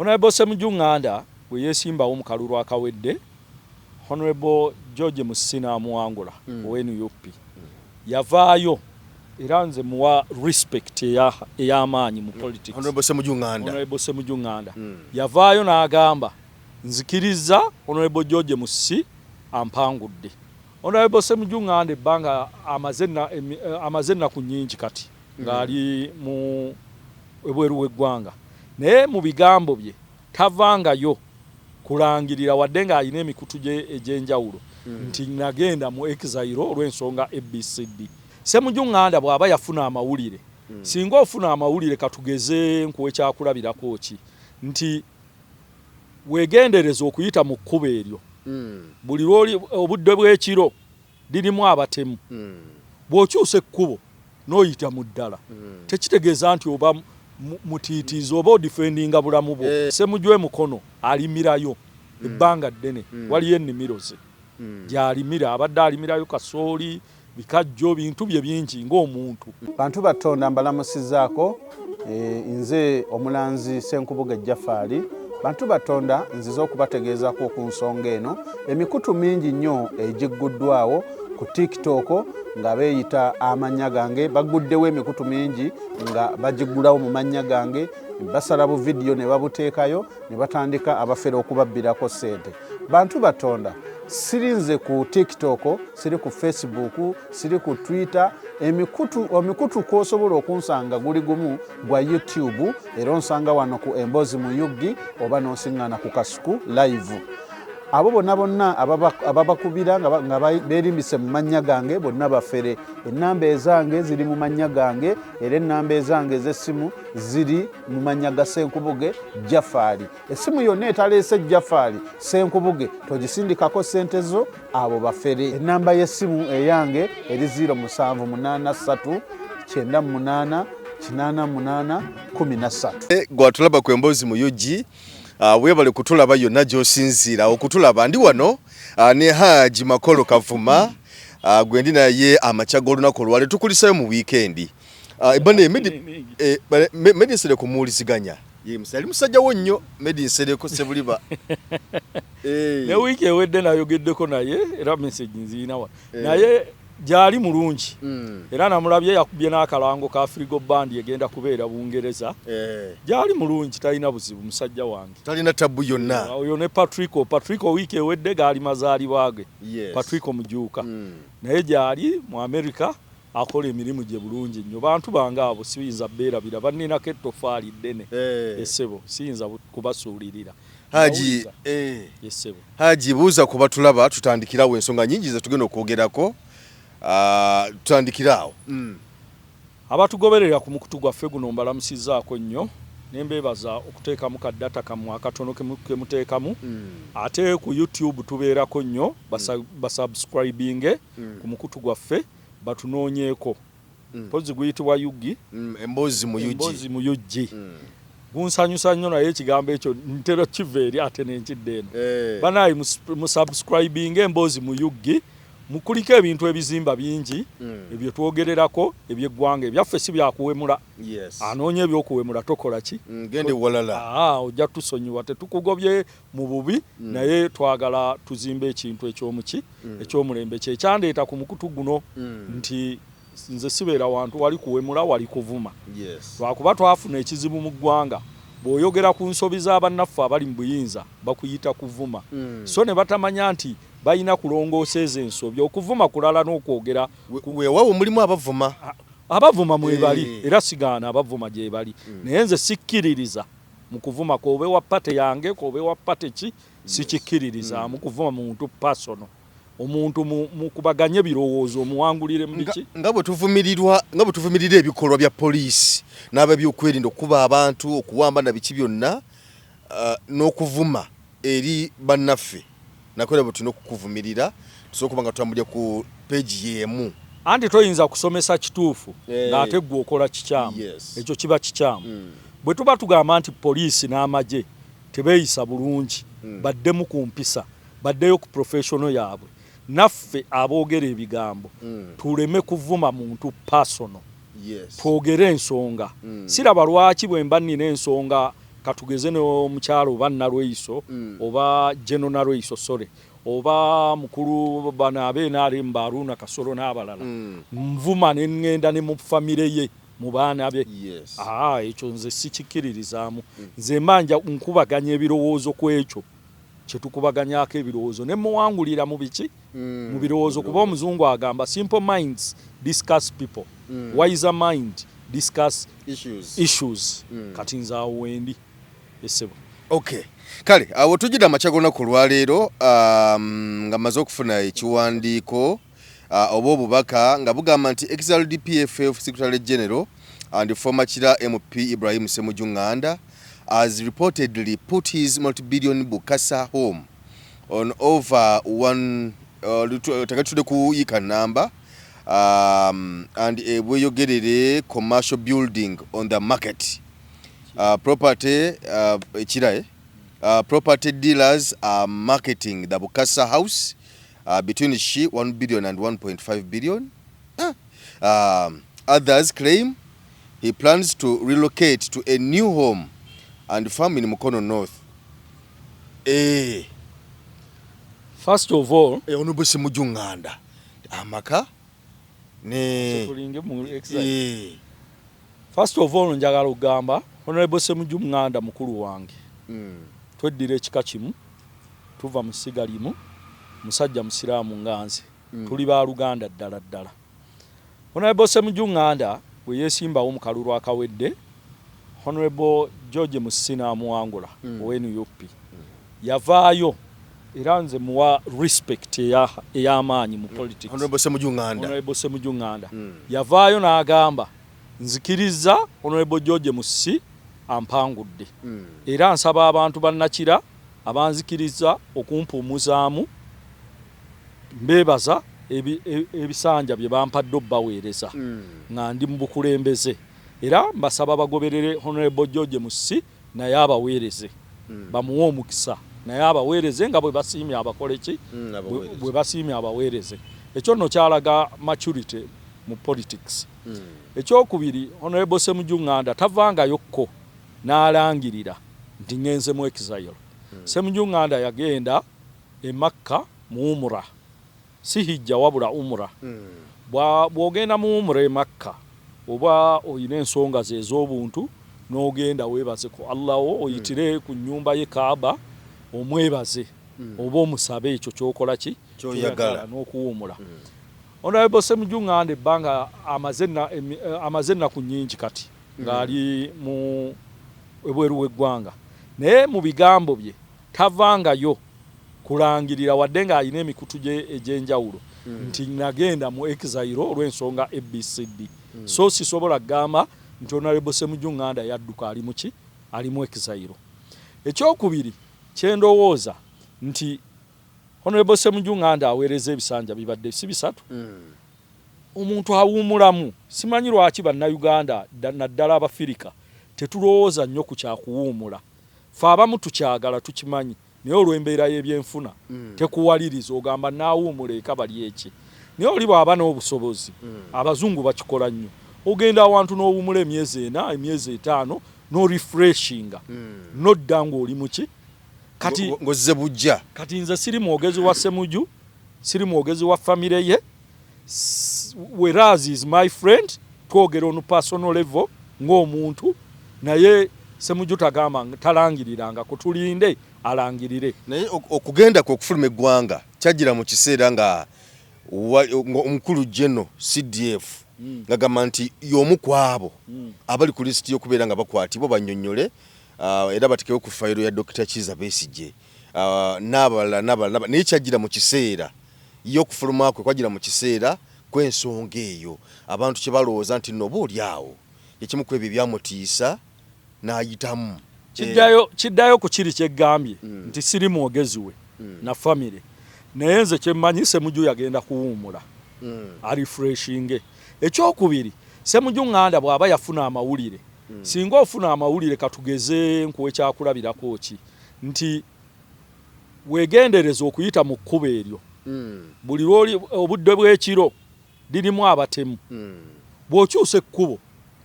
Honorable Ssemujju Nganda bwe yeesimbawo mu kalulu akawedde, Honorable George Musisi n'amuwangula owa NUP, yavaayo era nze muwa respect ey'amaanyi mu politics. Honorable Ssemujju Nganda. Honorable Ssemujju Nganda yavaayo n'agamba, nzikirizza Honorable George Musisi ampangudde. Honorable Ssemujju Nganda ebbanga amaze ennaku nnyingi kati ng'ali mu ebweru w'eggwanga, naye mu bigambo bye tavangayo kulangirira wadde ng'alina emikutu gye egy'enjawulo nti nagenda mu exile olw'ensonga ABCD. Ssemujju Nganda bw'aba yafuna amawulire, singa ofuna amawulire, katugeze nkuwa ekyakulabirako ki, nti weegendereza okuyita mu kkubo eryo buli lwoli obudde bw'ekiro lirimu abatemu, bw'okyusa ekkubo n'oyita mu ddala, tekitegeeza nti oba mutiitiizi oba odifendinga bulamu bwo. Ssemujju Mukono alimirayo ebbanga ddene, waliyo ennimiro ze gy'alimira, abadde alimirayo kasooli, bikajjo, bintu bye bingi ng'omuntu. Bantu batonda, mbalamusizaako. Nze omulanzi Ssenkubuge Jafaali. Bantu batonda, nzize okubategeezaako ku nsonga eno. Emikutu mingi nnyo egigguddwawo ku TikTok nga beeyita amannya gange. Baguddewo emikutu mingi nga bagiggulawo mu mannya gange, basala bu vidiyo ne babuteekayo ne batandika abafere okubabbirako ssente. Bantu batonda, sirinze ku TikTok, siri ku Facebook, siri ku Twitter. Emikutu kwosobola okunsanga guli gumu gwa YouTube, era onsanga wano ku Emboozi mu UG oba n'onsiŋŋaana ku Kasuku Live. Abo bonna bonna ababakubira nga beerimbise mu mannya gange bonna bafere. Ennamba ezange ziri mu mannya gange, era ennamba ezange ez'essimu ziri mu mannya ga Ssenkubuge Jafaali. Essimu yonna etaleese Jafaali Ssenkubuge togisindikako ssente zo, abo bafere. Ennamba y'essimu eyange eri 0783 98 88 13. Gwatulaba ku Emboozi mu UG, weebale kutulaba yonna gy'osinziira okutulaba. Ndi wano ne Haji Makolo Kavuma, gwe ndi naye amakya g'olunaku olwaleero. Tukulisayo mu wiikendi. Medi Nsereko muwuliziganya, yali musajja wo nnyo Medi Nsereko Sebuliba. Ne wiiki ewedde nayogeddeko naye, era message nziina wa naye gyali mulungi, era namulabye yakubye n'akalango ka Frigo Band egenda kubeera Bungereza. Gyali mulungi, talina buzibu, musajja wange. Talina tabu yonna. Oyo ne Patrico. Patrico wiiki ewedde gaali mazaalibwa ge. Patrico Mujuuka naye gyali mu America akola emirimu gye bulungi nnyo. Bantu bange abo siyinza beerabira, banninako ettofaali ddene, essebo, siyinza kubasuulirira. Haji, Essebo. Haji, buuza ku batulaba, tutandikirawo ensonga nyingi ze tugenda okwogerako. Tutandikiraawo. Abatugoberera ku mukutu gwaffe guno mbalamusizzaako nnyo ne mbeebaza okuteekamu ka data kammwe akatono ke muteekamu. Ate ku YouTube tubeerako nnyo, basubscribinge ku mukutu gwaffe, batunoonyeeko. Mpozi guyitibwa UG. Emboozi mu UG. Emboozi mu UG. Gunsanyusa nnyo, naye ekigambo ekyo ntera kiva eri ate nenkidda eno. Banaye musubscribinge Emboozi mu UG, mukuliko ebintu ebizimba bingi ebyo twogererako ebyeggwanga ebyaffe, si byakuwemula. Anoonya ebyokuwemula tokola ki? Gende walala. Ojja tusonyiwa, tetukugobye mu bubi, naye twagala tuzimbe ekintu ekyomuki ekyomulembe. Kyekyandeeta ku mukutu guno nti nze sibeera wantu wali kuwemula, wali kuvuma, lwakuba twafuna ekizibu mu ggwanga, bw'oyogera ku nsobi z'abannaffe abali mu buyinza bakuyita kuvuma, so ne batamanya nti balina kulongoosa ezo ensobi. Okuvuma kulala n'okwogera. Weewaawo mulimu abavuma. Abavuma mwebali, era sigaana abavuma gyebali, naye nze sikkiririza mu kuvuma. K'obe wa party yange, k'obe wa party ki, sikikkiririza mu kuvuma muntu personal. Omuntu mukubaganye birowoozo, omuwangulire mu biki. Nga bwe tuvumirirwa, nga bwe tuvumirira ebikolwa bya poliisi n'ab'ebyokwerinda okukuba abantu, okuwamba na biki byonna, n'okuvuma eri bannaffe nakwera bwe tulina okukuvumirira, tusobola okuba nga tutambulira ku peegi y'emu. Anti toyinza kusomesa kituufu ng'ate ggwe okola kikyamu. Ekyo kiba kikyamu. Bwe tuba tugamba nti poliisi n'amagye tebeeyisa bulungi, baddemu ku mpisa, baddeyo ku professional yaabwe, naffe aboogera ebigambo tuleme kuvuma muntu personal, twogere ensonga. Siraba lwaki bwe mba nnina ensonga Katugeze n'omukyalo oba Nalweyiso oba Geno Nalweyiso, sorry, oba mukulu bano abe NRM, Baruuna Kasolo n'abalala, nvuma ne ŋŋenda ne mu famire ye, mu baana be. Aa, ekyo nze sikikkiririzaamu. Nze mba nkubaganya ebirowoozo ku ekyo kyetukubaganyako ebirowoozo, ne muwangulira mu biki, mu birowoozo, kuba omuzungu agamba, "Simple minds discuss people, wiser mind discuss issues." Issues. Kati nze awo wendi, essebo. Okay, kale awo tujjidde amakya g'olunaku olwaleero, nga mmaze okufuna ekiwandiiko oba obubaka nga bugamba nti exiled PFF Secretary General and former Kira MP Ibrahim Ssemujju Nganda has reportedly put his multi-billion Bukasa home on over one tegatudde ku yika number and a Bweyogerere commercial building on the market. Property ekira property dealers are marketing the Bukasa house between Sh 1 billion and 1.5 billion. Others claim he plans to relocate to a new home and farm in Mukono North. First of all, Honorable Ssemujju Nganda amaka ne tulinge mu exile. First of all, njagala okugamba Honorable Ssemujju Nganda mukulu wange. Tweddira ekika kimu, tuva mu ssiga limu, musajja musiraamu nga nze. Tuli baluganda ddala ddala. Honorable Ssemujju Nganda bwe yeesimbawo mu kalulu akawedde, Honorable George Musisi n'amuwangula owa NUP, yavaayo, era nze muwa respect ey'amaanyi mu politics. Honorable Ssemujju Nganda. Honorable Ssemujju Nganda yavaayo n'agamba, "Nzikiriza Honorable George Musisi ampangudde, era nsaba abantu bannakira abanzikiriza okumpuumuzaamu, mbeebaza ebisanja bye bampadde obbaweereza nga ndi mu bukulembeze, era mbasaba bagoberere Honorable George Musisi naye abaweereze, bamuwe omukisa naye abaweereze nga bwe basiimye abakole ki." Abaweereze. Bwe basiimye abaweereze. Ekyo nno kyalaga maturity mu politics. Ekyokubiri, Honorable Ssemujju Nganda tavangayokko n'alangirira nti ŋŋenze mu exile. Ssemujju Nganda yagenda e Makka mu umura, si hijja wabula umura. Bw'ogenda mu umura e Makka, oba oyina ensonga ze ez'obuntu, n'ogenda weebaze ku Allah wo, oyitire ku nnyumba ye Kaaba, omwebaze oba omusabe ekyo kyokola ki, Ky'oyagala. n'okuwuumula. Honorable Ssemujju Nganda ebbanga amaze ennaku nnyingi kati ng'ali mu ebweru w'eggwanga, naye mu bigambo bye tavangayo kulangirira, wadde ng'alina emikutu gye egy'enjawulo, nti nagenda mu exile olw'ensonga ABCD. So sisobola kugamba nti Honorable Ssemujju Nganda yadduka, ali muki, ali mu exile. Ekyokubiri kyendowooza nti Honorable Ssemujju Nganda aweereza ebisanja bibadde si bisatu. Omuntu awuumulamu. Simanyi lwaki Bannayuganda, naddala Abafirika, tetulowooza nnyo ku kyakuwuumula. Fe abamu tukyagala, tukimanyi, naye olw'embeera y'ebyenfuna tekuwaliriza, ogamba naawuumula eka bali eki. Naye oli bw'aba n'obusobozi, abazungu bakikola nnyo, ogenda awantu n'owuumula emyezi 4, emyezi 5, n'orefreshinga, nodda ng'oli muki kati. Ng'ozze bujja. Kati nze siri mwogezi wa Semuju, siri mwogezi wa famire ye. Whereas is my friend, twogera on personal level ng'omuntu, naye Semuju tagamba, talangiriranga, kutulinde alangirire. Naye okugenda kwe okufuluma eggwanga kyajjira mu kiseera nga omukulu Geno CDF ngagamba nti y'omu ku abo abali ku lisiti y'okubeera nga bakwatibwa bannyonnyole, era batekewo ku fayiro ya Dr. Kiza Besigye, n'abalala n'abalala. Naye kyajjira mu kiseera ye okufuluma kwe kwajjira mu kiseera kw'ensonga eyo, abantu kye balowooza nti nno oba oli awo ekimu ku ebyo ebyamutiisa n'ayitamu. Kiddayo ku kiri kyeggambye nti siri mwogezi we na famire, naye nze kyemmanyi, Semuju yagenda kuwuumula, arefreshinge. Ekyokubiri, Semuju Ŋŋanda bw'aba yafuna amawulire, singa ofuna amawulire, katugeze nkuwa ekyakulabirako ki, nti weegendereza okuyita mu kkubo eryo buli lwoli obudde bw'ekiro lirimu abatemu, bw'okyusa ekkubo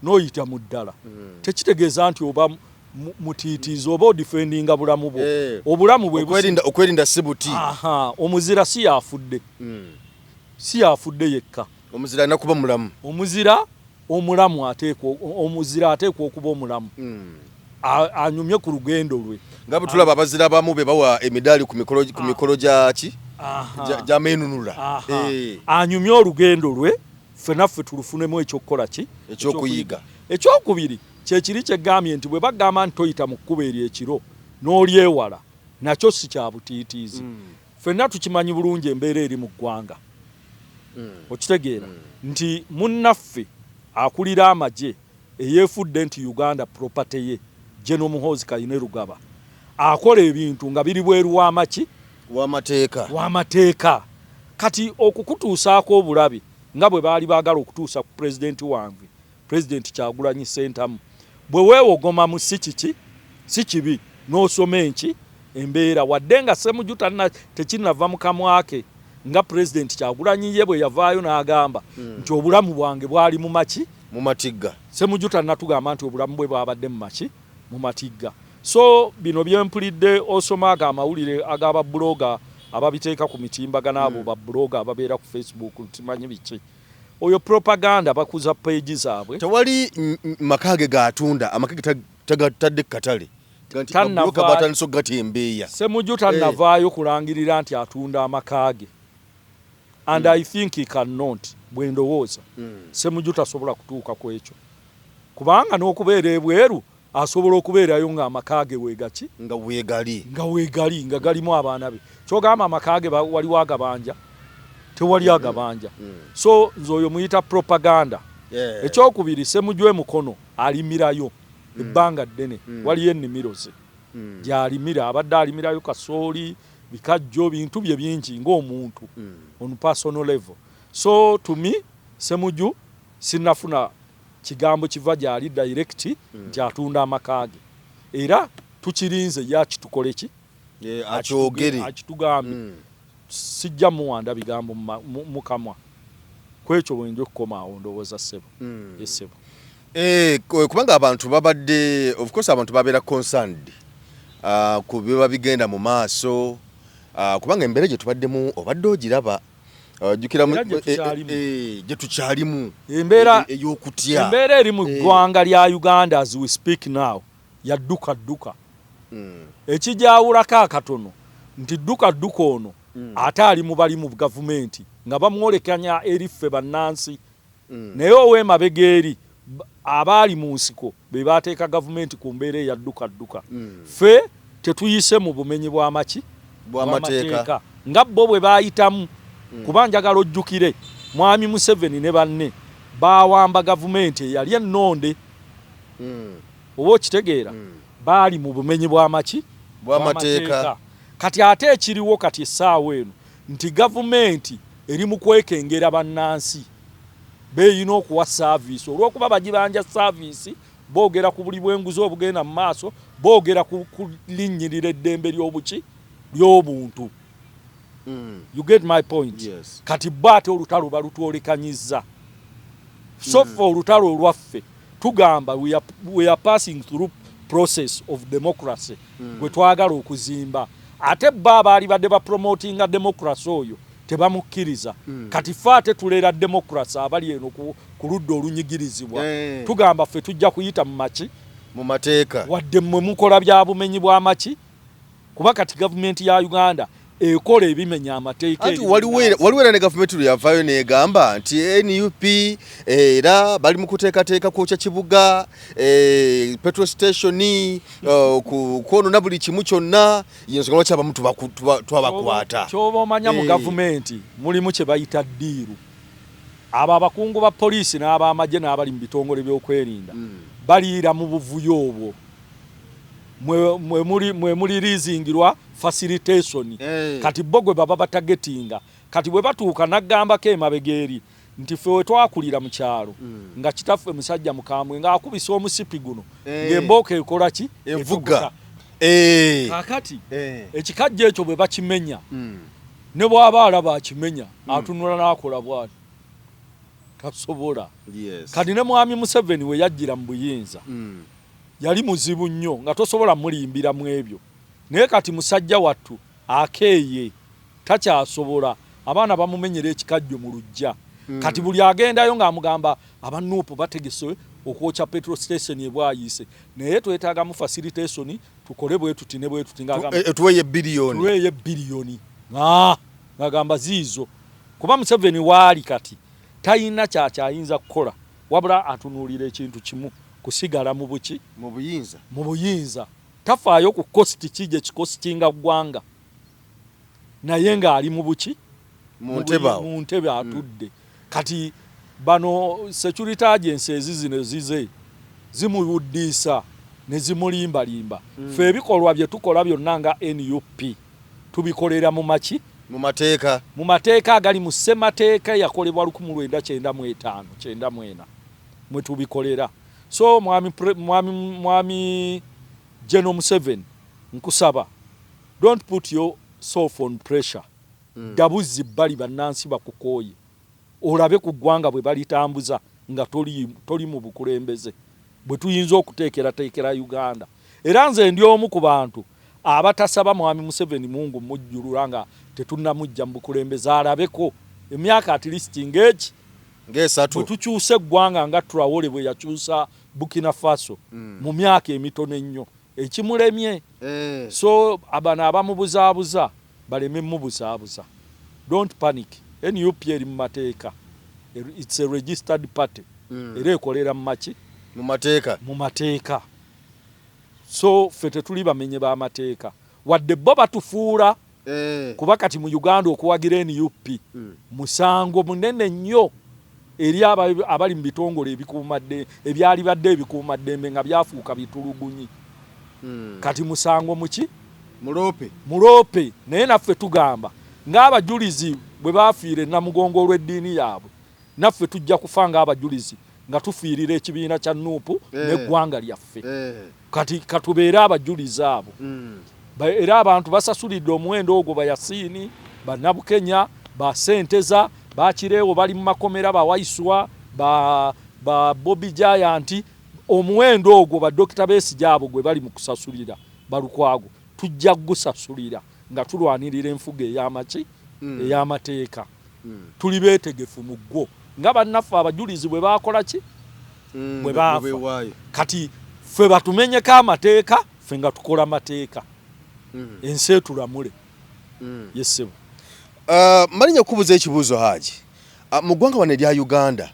n'oyita mu ddala, tekitegeeza nti oba Mutiitiizi oba odefendinga bulamu bwo. Obulamu bwe Okwerinda si buti. Aha, omuzira si yafudde, si yafudde yekka. Omuzira alina kuba mulamu. Omuzira omulamu ateekwa, omuzira ateekwa okuba omulamu, anyumye ku lugendo lwe. Nga bwe tulaba abazira abamu be bawa emidaali ku mikolo gyaki gyamenunula. Anyumye olugendo lwe, ffe naffe tulufunemu ekyokukola ki? Ekyokuyiga. Ekyokubiri kyekiri kyegambye nti bwe bagamba nti toyita mu kkubo eryo ekiro n'olyewala, nakyo si kya butiitiizi. Ffenna tukimanyi bulungi embeera eri mu ggwanga. Okitegeera nti munnaffe akulira amagye eyeefudde nti Uganda property ye, General Muhoozi Kainerugaba, akola ebintu nga biri bweru w'amaki? W'amateeka. W'amateeka. Kati okukutuusaako obulabe nga bwe baali baagala okutuusa ku pulezidenti wange, Pulezidenti Kyagulanyi Sentamu, bwe weewogomamu si kiki, si kibi n'osoma enki embeera, wadde nga Semuju tekinnava mu kamwa ke nga Pulezidenti Kyagulanyi ye bwe yavaayo n'agamba nti obulamu bwange bwali mu maki? Mu matigga. Semuju tannatugamba nti obulamu bwe bwabadde mu maki? Mu matigga. So bino byempulidde osoma ago amawulire ag'ababuloga ababiteeka ku mitimbagano, abo babuloga ababeera ku Facebook, timanyi biki, oyo propaganda, bakuza page zaabwe. Tewali maka ge gatunda, amaka ge tagatadde ku katale. Nti babuloka batandise okugatembeeya. Semuju tannavaayo kulangirira nti atunda amaka ge, and I think he cannot. Bwe ndowooza, Semuju tasobola kutuuka ku ekyo, kubanga n'okubeera ebweru asobola okubeerayo ng'amaka ge weegaki? Nga weegali. Nga weegali, nga galimu abaana be. Kyogamba amaka ge waliwo agabanja? Tewali agabanja. So nze oyo muyita propaganda. Ekyokubiri, Semuju emukono alimirayo ebbanga ddene, waliyo ennimiro ze gy'alimira, abadde alimirayo kasooli, bikajjo, bintu bye bingi ng'omuntu on personal level. So to me, Semuju sinnafuna kigambo kiva gy'ali direct nti atunda amaka ge, era tukirinze ye akitukole ki? Akyogere. Akitugambe. Sijja muwanda bigambo mu kamwa. Kwekyo bwenja okukomaawo, ndowooza, ssebo, essebo. Kubanga abantu babadde, of course abantu babeera concerned ku biba bigenda mu maaso, kubanga embeera gye tubaddemu obadde ogiraba. Jjukira Era gye tukyalimu. Gye tukyalimu. Ey'okutya. Embeera eri mu ggwanga lya Uganda as we speak now ya dduka dduka. Ekijawulako akatono nti dduka dduka ono ate ali mu bali mu gavumenti nga bamwolekanya eri ffe bannansi, naye ow'emabega eri abaali mu nsiko be bateeka gavumenti ku mbeera eya dduka dduka. Ffe tetuyise mu bumenyi bw'amaki? Bw'amateeka. Nga bo bwe baayitamu, kuba njagala ojjukire Mwami Museveni ne banne baawamba gavumenti eyali ennonde. Oba okitegeera, baali mu bumenyi bw'amaki? Bw'amateeka. Kati ate ekiriwo kati essaawa eno nti gavumenti eri mu kwekengera bannansi beeyina okuwa service, olw'okuba bagibanja service. Boogera ku buli bw'enguzi obugenda mu maaso, boogera ku kulinnyirira eddembe ly'obuki ly'obuntu. You get my point? Yes. Kati bo ate olutalo balutwolekanyizza. So ffe olutalo olwaffe tugamba we are passing through process of democracy gwe twagala okuzimba, ate bo abaali badde bapromotinga democracy oyo tebamukkiriza. Kati ffe ate tulera democracy abali eno ku ludda olunyigirizibwa. Tugamba ffe tujja kuyita mu maki? Mu mateeka. Wadde mmwe mukola bya bumenyi bw'amaki, kuba kati gavumenti ya Uganda ekola ebimenya amateeka Anti eri waliwo bannansi. Waliwo era ne gavumenti lwe yavaayo n'egamba nti NUP era bali mu kuteekateeka kwokya kibuga, petrol station, kwonoona buli kimu kyonna, yensonga lwaki abamu twabakwata. Kyoba omanya mu gavumenti mulimu kye bayita deal. Abo abakungu ba poliisi n'abamagye n'abali mu bitongole by'okwerinda baliira mu buvuyo obwo mwe muli rizingirwa facilitation. Kati bo gwe baba batargetinga, kati bwe batuuka naggambako emabega eri nti ffe we twakulira mu kyalo nga kitaffe musajja mukambwe ng'akubisa omusipi guno ng'embooka ekola ki? Evuga. Etukuta. Kaakati ekikajjo ekyo bwe bakimenya, ne bw'aba alaba akimenya, atunula n'akola bw'ati, tasobola. Kati ne Mwami Museveni we yajjira mu buyinza, Yali muzibu nnyo nga tosobola mulimbira mu ebyo, naye kati musajja wattu akeeye, takyasobola. Abaana bamumenyera ekikajjo mu luggya. Kati buli agendayo ng'amugamba aba NUP bategese okwokya petrol station ebwayiise, naye twetaagamu facilitation, tukole bwe tuti ne bwe tuti. Tuweeyo biliyoni. Tuweeyo biliyoni, ng'agamba ziizo, kuba Museveni waali kati talina kyakyayinza kukola wabula atunuulira ekintu kimu, kusigala mu buki? Mu buyinza. Mu buyinza. Tafaayo ku cost ki gye kicostinga ggwanga, naye ng'ali mu buki? Mu ntebe awo. Mu ntebe atudde. Kati bano security agencies zino zize zimuwuddiisa ne zimulimbalimba. Ffe ebikolwa bye tukola byonna nga NUP tubikolera mu maki? Mu mateeka. Mu mateeka agali mu ssemateeka eyakolebwa 1995 94 mwe tubikolera. So mwami General Museveni, nkusaba, don't put yourself on pressure. Dabuzi bbali, bannansi bakukooye. Olabe ku ggwanga bwe balitambuza nga toli mu bukulembeze bwe tuyinza okuteekerateekera Uganda. Era nze ndi omu ku bantu abatasaba mwami Museveni mungu mujjulula nga tetunnamujja mu bukulembeze, alabeko emyaka at least ng'eki ng'esatu bwe tukyusa eggwanga nga Traore bwe yakyusa Burkina Faso mu myaka emitono ennyo ekimulemye. So abano abamubuzaabuza baleme mubuzaabuza. Don't panic. NUP eri mu mateeka, it's a registered party. Era ekolera mu maki? Mu mateeka. Mu mateeka. So ffe tetuli bamenye b'amateeka, wadde bo batufuula. Kuba kati mu Uganda okuwagira NUP musango munene nnyo eri abali mu bitongole ebikuumadde, ebyali badde ebikuumaddembe nga byafuuka bitulugunyi. Kati musango muki? Muloope. Muloope. Naye naffe tugamba ng'abajulizi bwe bafiira enamugongo olw'eddiini yaabwe, naffe tujja kufa ng'abajulizi nga tufiirira ekibiina kya NUP n'eggwanga lyaffe. Kati katubeere abajulizi abo. Era abantu basasulidde omuwendo ogwo, bayasiini, banabukenya, basenteza, bakireewo bali mu makomera, bawaiswa, ba Bobi Giant, omuwendo ogwo badokita Besigye abo gwe bali mu kusasulira, balukwago, tujja kugusasulira nga tulwanirira enfuga eyamaki ey'amateeka. Tuli beetegefu mu ggwo nga bannaffe abajulizi bwe baakola ki? Bwe baafa. Kati ffe batumenyeko amateeka, ffe nga tukola mateeka. Ensi etulamule. Yesebo. Malinya okubuuza ekibuuzo, Haji. Mu ggwanga wano erya Uganda,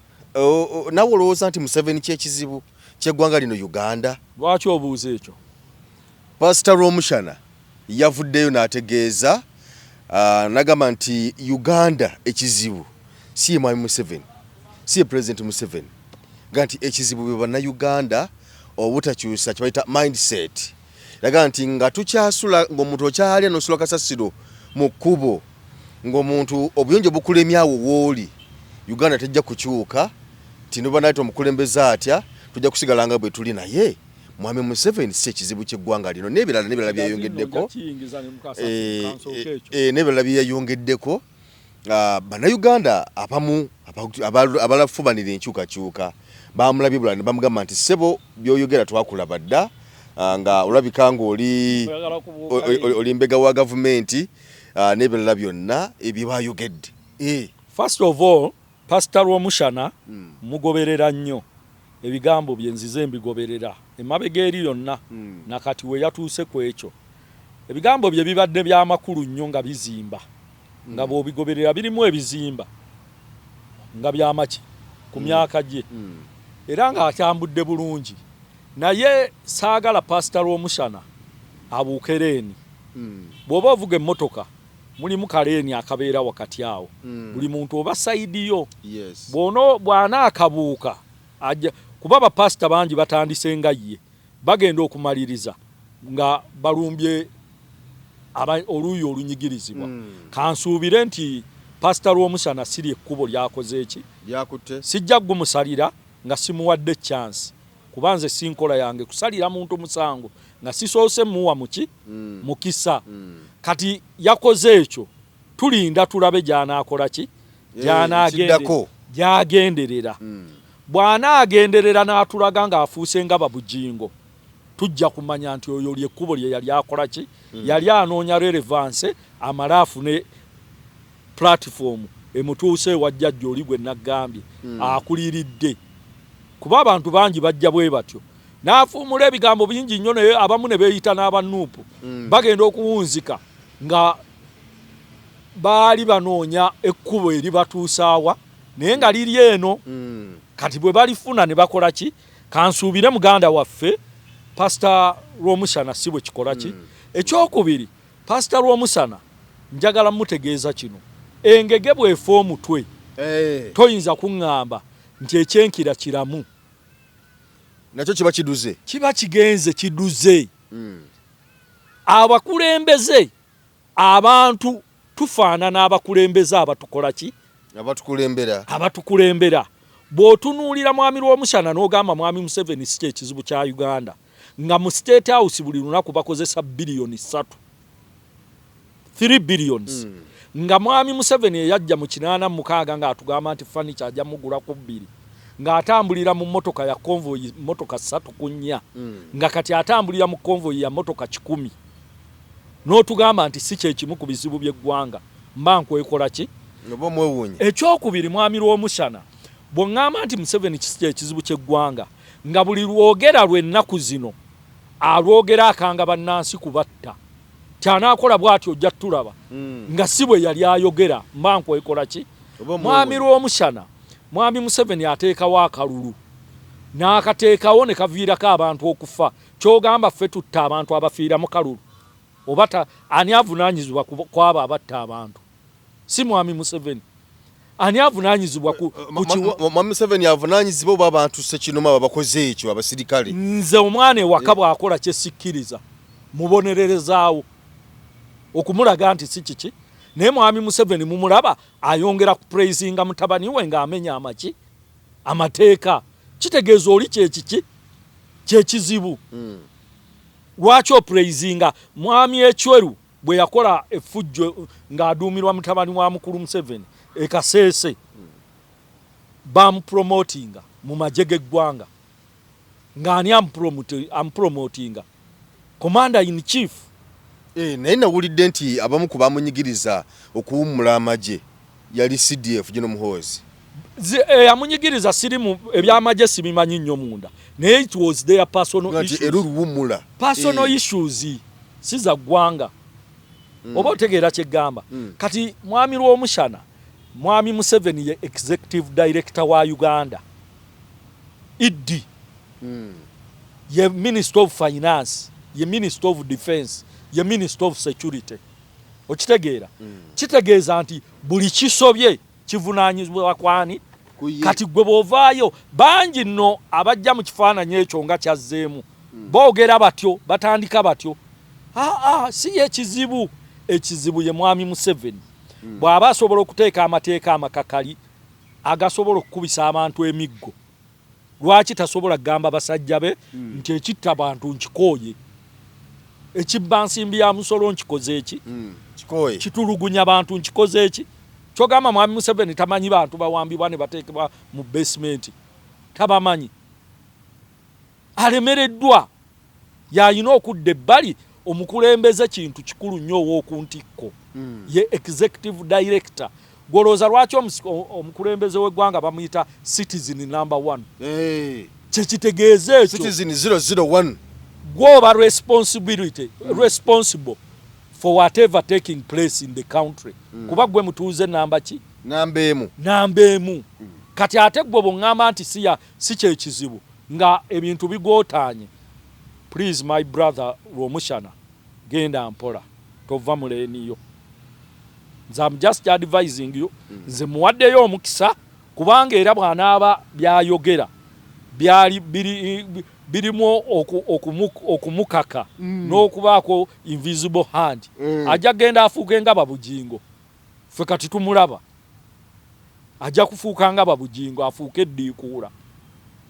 nawe olowooza nti Museveni kyekizibu kyeggwanga lino Uganda? Lwaki obuuza ekyo? Pasita Rwomushana yavuddeyo n'ategeeza, nagamba nti Uganda ekizibu si ye mwami Museveni, si ye President Museveni, ga nti ekizibu bwe bannayuganda obutakyusa kyebayita mindset. Yaga nti nga tukyasula ng'omuntu okyalya n'osula kasasiro mu kkubo, ng'omuntu obuyonjo bukulemyawo wooli, Uganda tejja kukyuka. Nti noba omukulembeze atya, tujja kusigala nga bwe tuli. Naye mwami Museveni si ekizibu ky'eggwanga lino, n'ebirala n'ebirala byeyongeddeko, n'ebirala byeyayongeddeko. Bannayuganda abamu abalafubanira enkyukakyuka bamulabye bulala ne bamugamba nti, "Ssebo, byoyogera twakulaba dda, nga olabika ng'oli oli mbega wa gavumenti," n'ebirala byonna ebyo bayogedde. First of all, Pastor Rwomushana mugoberera nnyo ebigambo bye, nzize mbigoberera emabega eri yonna. Nakati we yatuuse ku ekyo, ebigambo bye bibadde byamakulu nnyo nga bizimba, nga bw'obigoberera birimu ebizimba nga byamaki ku myaka gye, era ng'akyambudde bulungi. Naye saagala Pasita Rwomushana abuuke lane. Bw'oba ovuga emmotoka, mulimu ka lane akabeera wakati awo, buli muntu oba side yo. Bw'ono bw'anaakabuuka ajja kuba bapasita bangi batandise nga ye, bagenda okumaliriza nga balumbye oluuyi olunyigirizibwa. Kansuubire nti Pasita Rwomushana siri ekkubo lyakoze eki lyakutte. Sijja gumusalira nga simuwadde chance, kuba nze si nkola yange kusalira muntu musango nga sisoose muwa muki mukisa. Kati yakoze ekyo, tulinda tulabe gy'anaakola ki, kiddako. Gy'agenderera. Bw'anaagenderera n'atulaga ng'afuuse nga babujingo. Tujja kumanya nti oyo lyekkubo lye yali akola ki. Yali anoonya relevance, amale afune platform emutuuse ewa jjajja oli gwe naggambye akuliridde, kuba abantu bangi bajja bwe batyo n'afuumula ebigambo bingi nnyo, naye abamu ne beeyita n'abanuupu. Bagenda okuwunzika nga baali banoonya ekkubo eribatuusaawa, naye nga liri eno. Kati bwe balifuna ne bakola ki? Kansuubire muganda waffe Pasita Lwomushana si bwe kikola ki. Ekyokubiri, Pasita Lwomushana njagala mutegeeza kino: engege bw'efa omutwe, toyinza kuŋŋamba nti ekyenkira kiramu. Nakyo kiba kiduze. Kiba kigenze, kiduze. Abakulembeze, abantu tufaanana abakulembeze abatukola ki? Abatukulembera. Abatukulembera. Bw'otunuulira mwami Lwomushana n'ogamba mwami Museveni si kyekizibu kya Uganda, nga mu State House buli lunaku bakozesa biliyoni 3, 3 billions, nga mwami Museveni eyajja mu 86 ng'atugamba nti furniture ajja mugula ku bbiri, ng'atambulira mu mmotoka ya convoy, mmotoka ssatu ku nnya, nga kati atambulira mu convoy ya mmotoka 100, n'otugamba nti si kyekimu ku bizibu by'eggwanga, mba nkwekola ki? Oba omwewuunya. Ekyokubiri, mwami Lwomushana, bw'oŋŋamba nti Museveni kisi kyekizibu ky'eggwanga, nga buli lwogera lw'ennaku zino alwogera akanga bannansi kubatta, tyanaakola bw'atyo ojja tulaba, nga si bwe yali ayogera, mba nkwekola ki? Oba mwami omwewuunya. Lwomushana, mwami Museveni ateekawo akalulu n'akateekawo ne kaviirako abantu okufa. Kyogamba ffe tutta abantu abafiira mu kalulu? Oba ani avunaanyizibwa ku abo abatta abantu? Si mwami Museveni? Ani avunaanyizibwa ku Mwami Museveni avunaanyizibwa oba abantu sekinoma ababakoze ekyo, abasirikale? Nze omwana ewaka bw'akola kyesikkiriza, mubonererezaawo okumulaga nti si kiki. Naye mwami Museveni mumulaba ayongera kupraisinga mutabani we ng'amenya amaki amateeka. Kitegeeza oli kyekiki kyekizibu. Lwaki opraisinga mwami Ecweru bwe yakola effujjo ng'aduumirwa mutabani wa mukulu Museveni ekaseese? Bamupromotinga mu magye g'eggwanga. Ng'ani amupromotinga? Commander in chief. Naye nawulidde nti abamu ku bamunyigiriza okuwummula amagye yali CDF General Muhoozi. Yamunyigiriza sirimu ebyamagye sibimanyi nnyo munda, naye it was their personal nti issues. Era oluwummula. Personal issues, si za ggwanga. Oba otegeera kyeggamba? Kati mwami Lwomushana, mwami Museveni ye executive director wa Uganda ED, ye minister of finance, ye minister of defense, ye minister of security. Okitegeera? Kitegeeza nti buli kisobye kivunaanyizibwa kwani? Ku ye. Kati gwe bw'ovaayo, bangi nno abajja mu kifaananyi ekyo nga kyazzeemu, boogera batyo, batandika batyo. Aa, si ye kizibu. Ekizibu ye mwami Museveni. Bw'aba asobola okuteeka amateeka amakakali agasobola okukubisa abantu emiggo, lwaki tasobola kugamba basajja be nti ekitta bantu nkikooye, ekibba nsimbi ya musolo nkikoze eki? Kikooye. Kitulugunya bantu nkikoze eki? Kyogamba mwami Museveni tamanyi bantu bawambibwa ne bateekebwa mu basement? Tabamanyi? Alemereddwa, yalina okudda ebbali. Omukulembeze kintu kikulu nnyo ow'oku ntikko, ye executive director. Gwolowooza lwaki omukulembeze w'eggwanga bamuyita citizen number one? Kyekitegeeza ekyo. Citizen 001. Gwoba responsibility, responsible for whatever taking place in the country, kuba gwe mutuuze namba ki? Namba emu. Namba emu. Kati ate gwe bwoŋŋamba nti si kyekizibu nga ebintu bigootaanye, please my brother Lwomushana, genda mpola, tova mu lane yo. Nze am just advising you. Nze muwaddeyo omukisa, kubanga era bw'anaaba byayogera byali birimu okumukaka n'okubaako invisible hand, ajja kgenda afuuke nga Babujingo. Ffe kati tumulaba ajja kufuuka nga Babujingo, afuuke eddiikuula,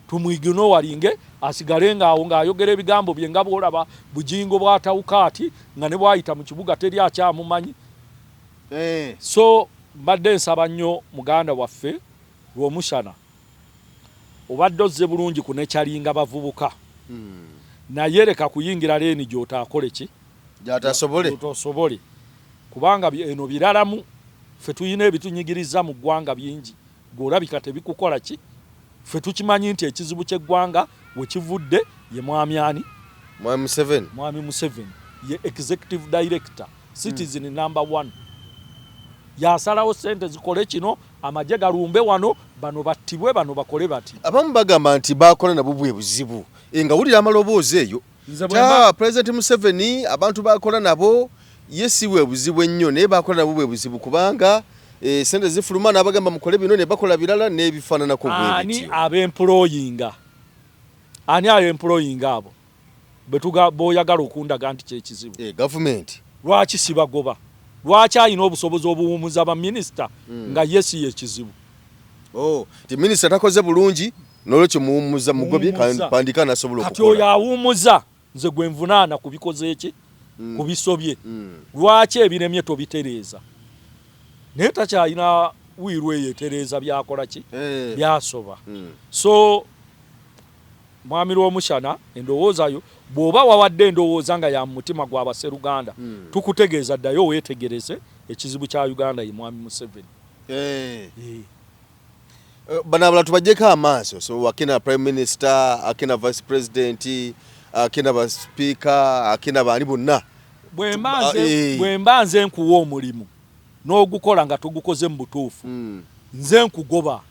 tumuignoringe, asigale ngaawo ng'ayogera ebigambo bye nga bw'olaba Bujingo bw'atawuka ati nga ne bw'ayita mu kibuga teri akyamumanyi. So mbadde nsaba nnyo muganda waffe Lwomushana, obadde ozze bulungi kunekyalinga bavubuka. Naye leka kuyingira leeni gy'otaakole ki? Gy'atasobole. Gy'otasobole. Kubanga eno biralamu, ffe tulina ebitunyigiriza mu ggwanga bingi, gwe olabika tebikukola ki? Ffe tukimanyi nti ekizibu ky'eggwanga we kivudde ye mwami ani? Mwami Museveni. Mwami Museveni ye executive director, citizen number one. Yasalawo ssente zikole kino, amagye galumbe wano, bano battibwe, bano bakole bati. Abamu bagamba nti bakola nabo bwe buzibu. Nga wulira amaloboozi eyo. Ta President Museveni abantu bakola nabo ye si bwe buzibu ennyo, naye bakola nabo bwe buzibu kubanga sente zifuluma n'abagamba mukole bino ne bakola birala n'ebifaananako bwe bityo. Ani abemployinga? Ani abemployinga abo? Betuga boyagala okundaga nti kyekizibu. Gavumenti. Lwaki sibagoba? Lwaki alina obusobozi obuwumuza ba minisita nga ye si yekizibu? Oh, ti minisita takoze bulungi n'olwekyo muwummuza mugobye pandika nasobola okukola. Kati oyo awummuza nze gwe nvunaana ku bikoze ki? Ku bisobye. Lwaki ebiremye tobitereeza? Naye takyalina wiiru eyo etereeza byakola ki? Byasoba. So Mwami Rwomushana, endowooza yo bw'oba wawadde endowooza nga ya mu mutima gwa basseruganda, tukutegeeza ddayo weetegereze ekizibu kya Uganda ye Mwami Museveni. Bano abalala tubaggyeko amaaso, so akina Prime Minister, akina Vice President, akina ba Speaker, akina baani bonna. Bwe mba nze nkuwa omulimu n'ogukola nga togukoze mu butuufu, nze nkugoba.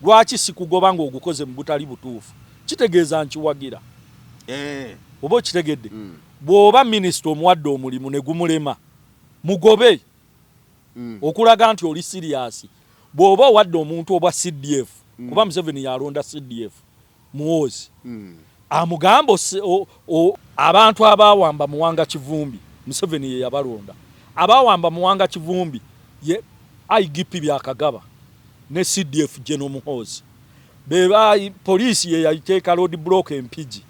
Lwaki sikugoba ng'ogukoze mu butali butuufu? Kitegeeza nkiwagira. Oba okitegedde? Bw'oba minisita omuwadde omulimu ne gumulema, mugobe okulaga nti oli serious. Bw'oba owadde omuntu obwa CDF, kuba Museveni yalonda CDF Muhoozi, amugamba abantu abaawamba Muwanga Kivumbi, Museveni ye yabalonda. Abaawamba Muwanga Kivumbi ye IGP Byakagaba ne CDF General Muhoozi. Beba poliisi ye yayiteeka road block Empigi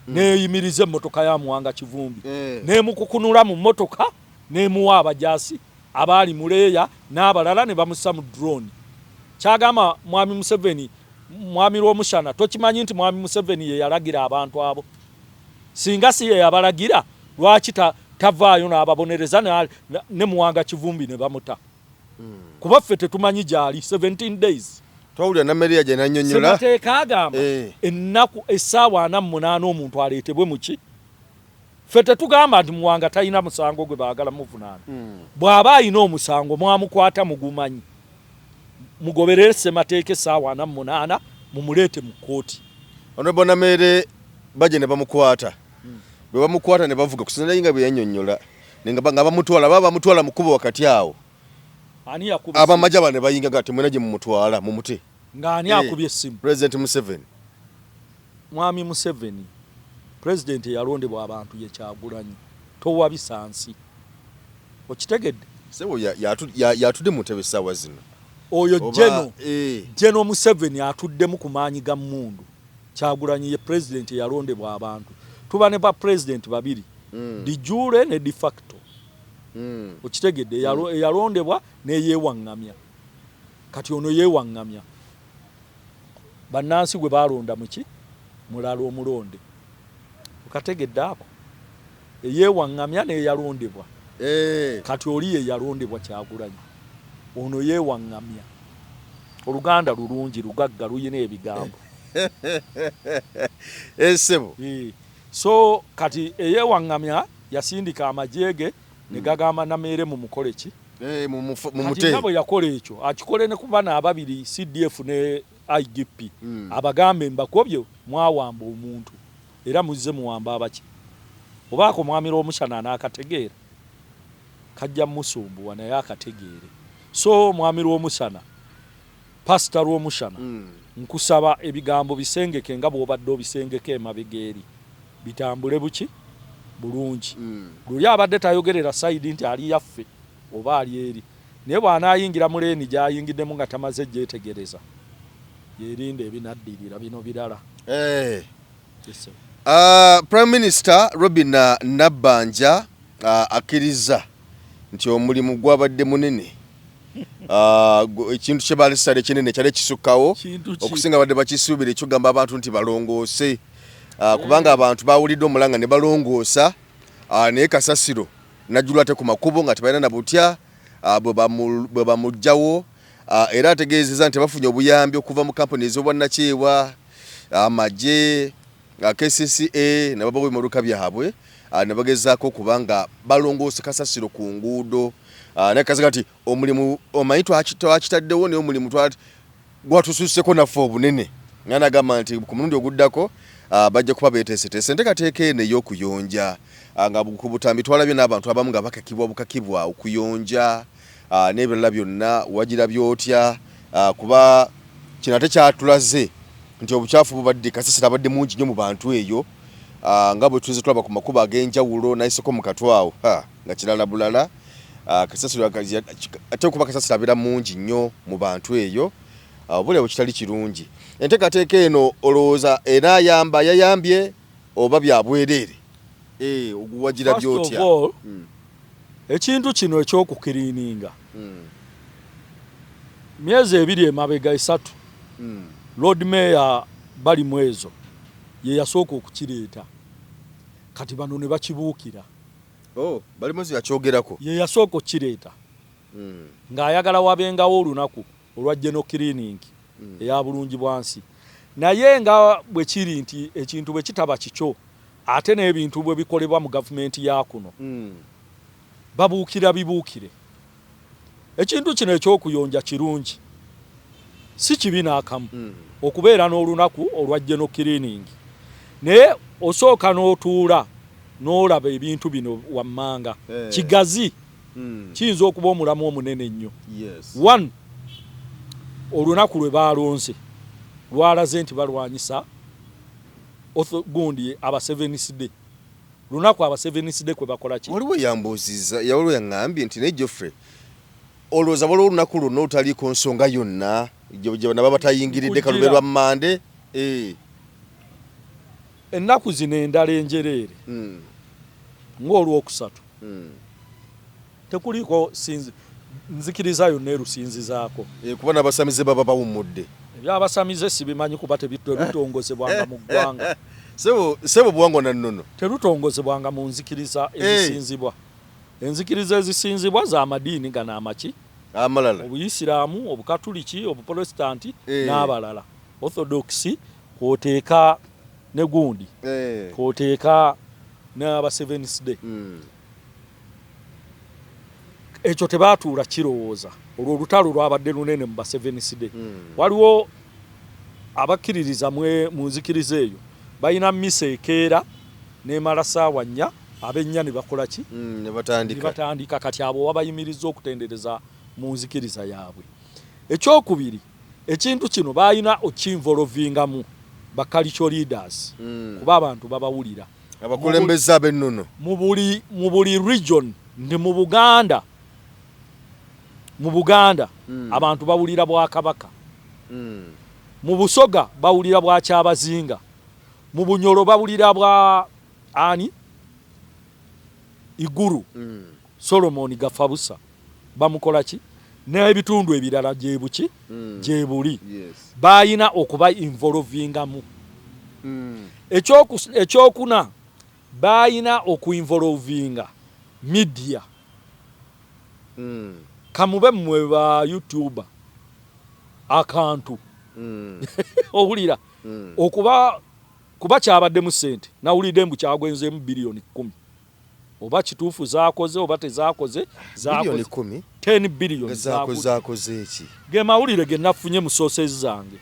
neyimiriza emmotoka ya Muwanga Kivumbi, nemukukunula mu mmotoka nemuwa abajaasi abaali muleeya n'abalala ne bamussa mu drone. Kyagamba Mwami Museveni, Mwami Rwomushana, tokimanyi nti Mwami Museveni ye yalagira abantu abo? Singa si ye yabalagira, lwaki tavaayo n'ababonereza ne Muwanga Kivumbi ne bamuta? Kuba ffe tetumanyi gy'ali 17 days. Twawulira Namere gye nannyonnyola. Ssemateeka agamba ennaku essaawa 48 omuntu aleetebwe muki. Ffe tetugamba nti Muwanga talina musango gwe baagala muvunaana. Bw'aba alina omusango mwamukwata mugumanyi, mugoberere ssemateeka essaawa 48 mumuleete mu kkooti. Honorable Namere bajja ne bamukwata. Bwe bamukwata ne bavuga kusinziira nga bwe yannyonnyola nga bamutwala, baba bamutwala mu kkubo wakati awo. Ani yakuba? Abamagye abo ne bayinga nga temwena gye mumutwala mumute. Ng'ani akubye essimu? President Museveni. Mwami Museveni, Pulezidenti eyalondebwa abantu ye Kyagulanyi, towabisa nsi. Okitegedde? Ssebo yatudde mu ntebe essaawa zino. Oyo General Museveni atuddemu ku maanyi ga mmundu. Kyagulanyi ye pulezidenti eyalondebwa abantu. Tuba ne ba pulezidenti babiri, de jure ne de facto. Okitegedde? Eyalondebwa neyeewaŋŋamya. Kati ono yeewaŋŋamya. Bannansi gwe baalonda muki mulala omulonde. Okategedde ako? Eyeewaŋŋamya n'eyalondebwa. Kati oli ye yalondebwa Kyagulanyi, ono yeewaŋŋamya. Oluganda lulungi, lugagga, luyina ebigambo. Ssebo. So kati eyeewaŋŋamya yasindika amagye ge ne gagamba Nameere mumukole ki? Mumute. Kati nga bwe yakola ekyo, akikole ne ku bano ababiri CDF ne IGP. Abagambe mbakobye mwawamba omuntu era muzze muwamba abaki. Obaako Mwami Rwomushana anaakategeera? Kajja musumbuwa naye akategeere. So Mwami Rwomushana, Pastor Rwomushana, nkusaba ebigambo bisengeke nga bw'obadde obisengeka emabega eri, bitambule buki bulungi. Luli abadde tayogerera side nti ali yaffe oba ali eri, naye bw'anaayingira mu leeni gy'ayingiddemu nga tamaze gyetegereza, yerinde ebinaddirira bino birala. Yes, sir. Prime Minister Robina Nabbanja akkiriza nti omulimu gwabadde munene. Ekintu kye balisala ekinene kyali ekisukkawo okusinga badde bakisuubira, ekyogamba abantu nti balongoose. Kubanga abantu bawulidde omulanga ne balongoosa, naye kasasiro najjulwa ate ku makubo nga tebalina na butya bwe bamuggyawo. Era ategeezezza nti bafunye obuyambi okuva mu kampuni ez'obwannakyewa, amagye, KCCA, ne babawa ebimotoka byabwe ne bagezaako okuba nga balongoosa kasasiro ku nguudo. Naye kazaga nti omulimu omanyi twakitaddewo, naye omulimu gwatususseko naffe obunene, nga nagamba nti ku mulundi oguddako bajja kuba beeteeseteese. Enteekateeka eno ey'okuyonja, nga ku butambi twalabye n'abantu abamu nga bakakibwa bukakibwa okuyonja n'ebirala byonna, wagirabye otya? Kuba kino ate kyatulaze nti obukyafu bubadde, kasasiro abadde mungi nnyo mu bantu eyo, nga bwe tuze tulaba ku makubo ag'enjawulo nayiseko mu katwawo nga kirala bulala. Kasasiro ate okuba kasasiro abeera mungi nnyo mu bantu eyo, obulya bwe kitali kirungi. Enteekateeka eno olowooza enaayamba, yayambye oba bya bwereere? Oguwagira byotya? Ekintu kino eky'okucleaninga, myezi 2 emabega, 3, Lord Mayor Balimwezo ye yasooka okukireeta, kati bano ne bakibuukira. Oh, Balimwezo yakyogerako? Ye yasooka okukireeta ng'ayagala wabengawo olunaku olwa general cleaning eya bulungi bwansi. Naye nga bwe kiri nti ekintu bwe kitaba kikyo, ate n'ebintu bwe bikolebwa mu gavumenti ya kuno, babuukira bibuukire. Ekintu kino ekyokuyonja kirungi, si kibi n'akamu okubeera n'olunaku olwa general cleaning, naye osooka n'otuula n'olaba ebintu bino wammanga. Kigazi, kiyinza okuba omulamu omunene ennyo. One, olunaku lwe baalonze lwalaze nti balwanyisa gundi aba Seventh Day, lunaku aba Seventh Day kwe bakola ki. Waliwo yambuuzizza, waliwo yaŋŋambye nti, naye Geoffrey, olowooza waliwo olunaku lwonna olutaliiko nsonga yonna gye naba batayingiridde, kalube lwa Mmande? Ennaku zino endala enjereere, ng'Olwokusatu, tekuliiko nzikiriza yonna erusinzizaako. Kuba n'abasamize baba bawummudde. Ebyabasamize sibimanyi, kuba terutongozebwanga mu ggwanga. Sebo buwangwa na nnono. Terutongozebwanga mu nzikiriza ezisinzibwa. Enzikiriza ezisinzibwa za madiini gano amaki? Amalala. Obuyisiraamu, Obukatuliki, Obuprotestanti n'abalala, Orthodox, kwoteeka ne gundi, kwoteeka n'aba Seventh Day. Ekyo tebaatuula kirowooza. Olwo olutalo lwabadde lunene mu ba Seventh Day. Waliwo abakkiririza mu nzikiriza eyo, balina misa ekeera nemala saawa 4, ab'ennya ne bakola ki? Ne batandika. Ne batandika. Kati abo wabayimiriza okutendereza mu nzikiriza yaabwe. Ekyokubiri, ekintu kino balina okinvolvingamu ba cultural leaders, kuba abantu babawulira. Abakulembeze ab'ennono. Mu buli region, nti mu Buganda abantu bawulira bwakabaka, mu Busoga bawulira bwa Kyabazinga, mu Bunyolo bawulira bwa ani, Iguru Solomon Gafabusa, bamukola ki, n'ebitundu ebirala gyebuki gyebuli. Bayina okuba involvingamu. Ekyokuna, bayina okuinvolvinga media. Kamube mmwe ba YouTuber, akantu owulira okuba kuba kyabaddemu ssente. Nawulidde mbu kyagwenzeemu biliyoni 10. Oba kituufu zakoze oba tezakoze. Biliyoni 10? 10 biliyoni. Zakoze eki? Ge mawulire ge nafunye mu sources zange.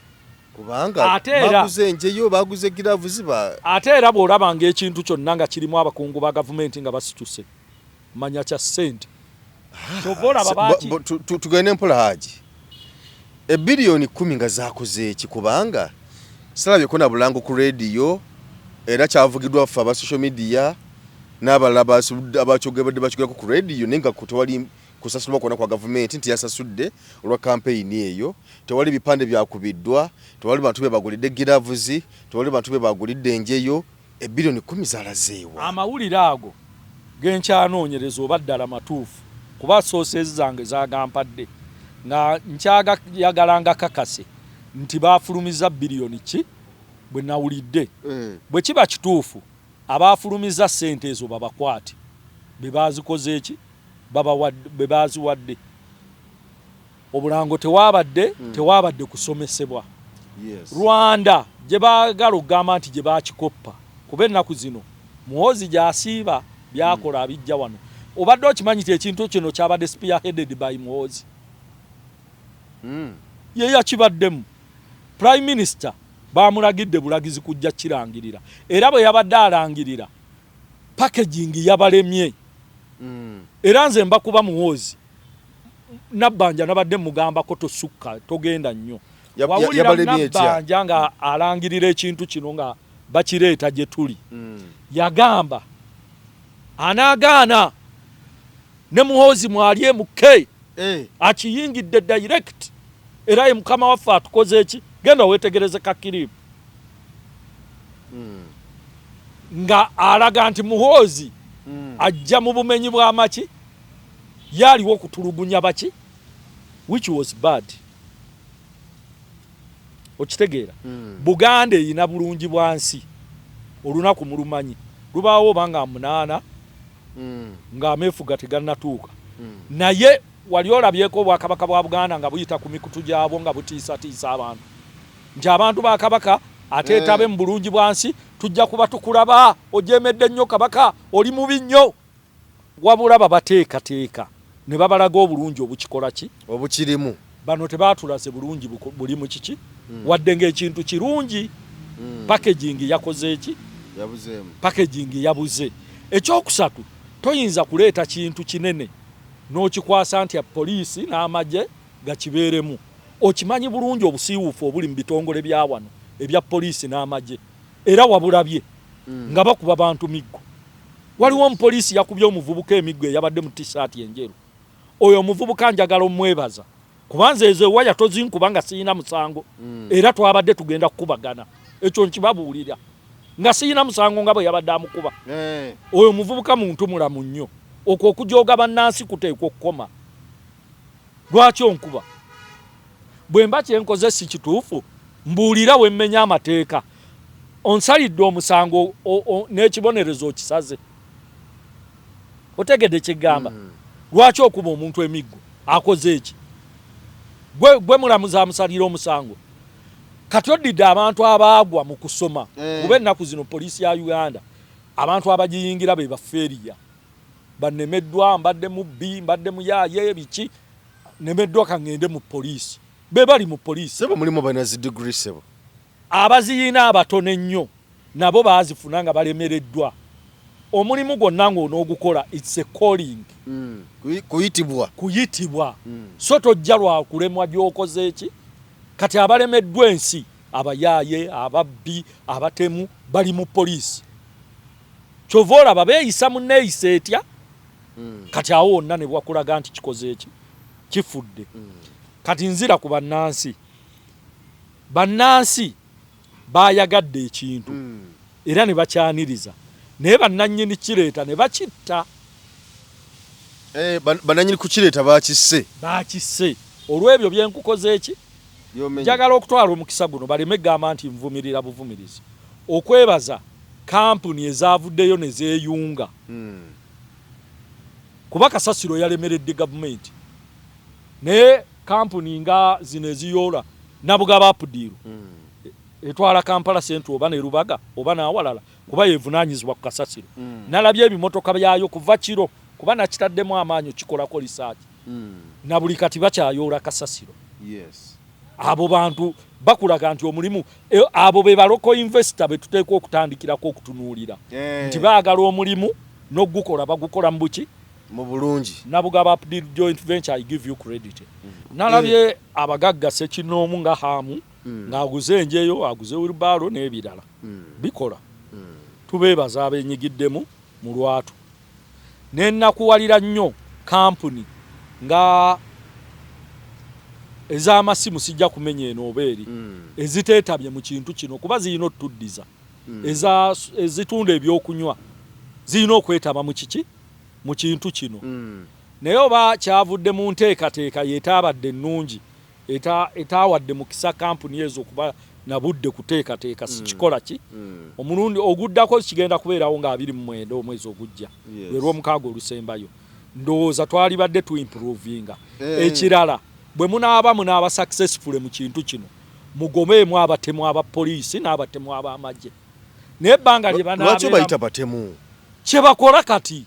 Kubanga Ate era- baguze enjeyo, baguze gloves ba Ate era bw'olabanga ekintu kyonna nga kirimu abakungu ba gavumenti nga basituse, manya kya ssente. Kyova olaba baki Tugende mpola, Haji. Ebiliyoni 10 nga zakoze eki? Kubanga sirabyeko na bulango ku rediyo, era kyavugiddwa ffe aba social media n'abalala abakyogedde bakyogerako ku rediyo, naye nga tewali kusasulwa kwonna kwa gavumenti nti yasasudde olwa kampeyini eyo. Tewali bipande byakubiddwa, tewali bantu be bagulidde gloves, tewali bantu be bagulidde enjeyo. Ebiliyoni 10 zalazeewa? Amawulire ago genkyanoonyereza oba ddala matuufu, kuba sources zange zagampadde nga nkyayagala nga kakase nti bafulumiza biliyoni ki. Bwe nawulidde. Bwe kiba kituufu, abaafulumizza ssente ezo babakwate, be baazikoze ki, be baaziwadde. Obulango tewaabadde, tewaabadde kusomesebwa. Rwanda gye baagala okugamba nti gye baakikoppa, kuba ennaku zino Muhoozi gy'asiiba by'akola abijja wano. Obadde okimanyi nti ekintu kino kyabadde spearheaded by Muhoozi? Ye yakibaddemu. Prime Minister baamulagidde bulagizi kujja kirangirira, era bwe yabadde alangirira packaging yabalemye. Era nze mbakuba Muhoozi Nabbanja nabadde mugambako tosukka, togenda nnyo. Wawulira Yabalemye etya? Nabbanja nga alangirira ekintu kino nga bakireeta gye tuli, yagamba anaagaana ne Muhoozi mwali emuke akiyingidde direct, era ye mukama waffe atukoze eki. Genda weetegereze ka clip nga alaga nti Muhoozi ajja mu bumenyi bw'amaki, yaaliwo okutulugunya baki, which was bad. Okitegeera? Buganda erina bulungi bwansi, olunaku mulumanyi lubaawo oba nga 8 ng'ameefuga tegannatuuka. Naye wali olabyeko obwakabaka bwa Buganda nga buyita ku mikutu gyabwo nga butiisatiisa abantu nti abantu ba Kabaka ateetabe mu bulungi bwansi tujja kuba tukulaba, ojemedde nnyo Kabaka, oli mubi nnyo? Wabula babateekateeka ne babalaga obulungi obukikola ki, obukirimu. Bano tebaatulaze bulungi buli mu kiki, wadde ng'ekintu kirungi, packaging yakoze eki? Yabuzeemu. Packaging yabuze. Ekyokusatu, toyinza kuleeta kintu kinene n'okikwasa nti poliisi n'amagye gakibeeremu. Okimanyi bulungi obusiiwuufu obuli mu bitongole bya wano ebya poliisi n'amagye, era wabulabye nga bakuba bantu miggo. Waliwo omupoliisi yakubye omuvubuka emiggo eyabadde mu tisaati enjeru. Oyo omuvubuka njagala omwebaza, kubanza ezo ewaya tozinkuba nga siyina musango, era twabadde tugenda kukubagana, ekyo nkibabuulira, nga siyina musango nga bwe yabadde amukuba. Oyo omuvubuka muntu mulamu nnyo. Okwo okujooga bannansi kuteekwa okukoma. Lwaki onkuba? Bwe mba kyenkoze si kituufu, mbuulira we mmenya amateeka. Onsalidde omusango n'ekibonerezo okisaze. Otegedde kyegamba? Lwaki okuba omuntu emiggo? Akoze eki? Gwe mulamuzi amusalira omusango. Kati oddidde abantu abaagwa mu kusoma, kuba ennaku zino poliisi ya Uganda abantu abagiyingira be bafeeriya, banemeddwa, mbadde mubbi, mbadde muyaaye, biki, nemeddwa, kaŋŋende mu poliisi. Be bali mu poliisi. Sebo, mulimu balina zi degree, sebo. Abaziyina abatono ennyo, nabo baazifuna nga balemereddwa. Omulimu gwonna ng'onoogukola, it's a calling. Kuyitibwa. Kuyitibwa. So tojja lwa kulemwa gy'okoze eki. Kati abalemeddwa ensi, abayaaye, ababbi, abatemu bali mu poliisi. Kyova olaba beeyisa mu neeyisa etya. Kati awo wonna ne bwakulaga nti kikoze eki, kifudde. Kati nzira ku bannansi. Bannansi bayagadde ekintu era ne bakyaniriza, naye bannannyini kireeta ne bakitta. Bannannyini kukireeta bakisse. Bakisse olw'ebyo byenkukoze eki. Njagala okutwala omukisa guno, baleme gamba nti nvumirira buvumirizi, okwebaza kampuni ezavuddeyo ne zeeyunga, kuba kasasiro yalemeredde gavumenti, naye kampuni nga zino eziyoola, Nabugaba Apdiru etwala Kampala Central oba ne Lubaga oba n'awalala, kuba yevunaanyizibwa ku kasasiro, nalabye ebimotoka byayo kuva kiro, kuba nakitaddemu amaanyi okikolako research, na buli kati bakyayoola kasasiro. Abo bantu bakulaga nti omulimu, abo be ba local investor be tuteekwa okutandikirako okutunuulira, nti baagala omulimu n'ogukola, bagukola mu buki? Mu bulungi. Nabugaba Apdil Joint Venture, I give you credit. Nalabye abagagga sekinoomu nga Hamu ng'aguze enjeyo, aguze wheelbarrow n'ebirala bikola. Tubeebaza abenyigiddemu mu lwatu. Nenakuwalira nnyo kampuni nga ez'amasimu, sijja kumenya eno oba eri, eziteetabye mu kintu kino, kuba zirina otuddiza. Ezitunda ebyokunywa zirina okwetaba mu kiki, mu kintu kino. Naye oba kyavudde mu nteekateeka yetaabadde ennungi, etaawadde mukisa kampuni ezo okuba Na budde kuteekateeka sikikola ki. Omulundi oguddako kigenda kubeerawo nga 29 omwezi ogujja, lwe lwomukaaga olusembayo. Ndowooza twalibadde tuimprovinga. Ekirala, bwe munaaba successful mu kintu kino, mugobeemu abatemu aba poliisi n'abatemu ab'amagye, naye ebbanga lye Lwaki banaabeeramu obayita batemu? Kye bakola kati,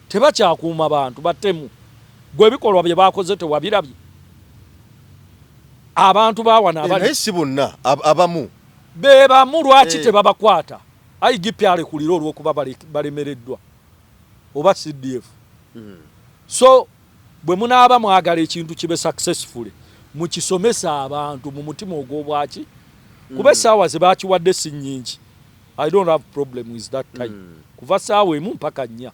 tebakyakuuma bantu, batemu. Gwe ebikolwa bye bakoze tewabirabye? Abantu bawana abali Naye si bonna, abamu. Be bamu. Lwaki tebabakwata? IGP alekulira olw'okuba balemereddwa oba CDF. So bwe munaaba mwagala ekintu kibe successful, mukisomesa abantu mu mutima ogw'obwaki, kuba essaawa ze bakiwadde si nnyingi. I don't have problem with that time. Kuva ssaawa 1 mpaka 4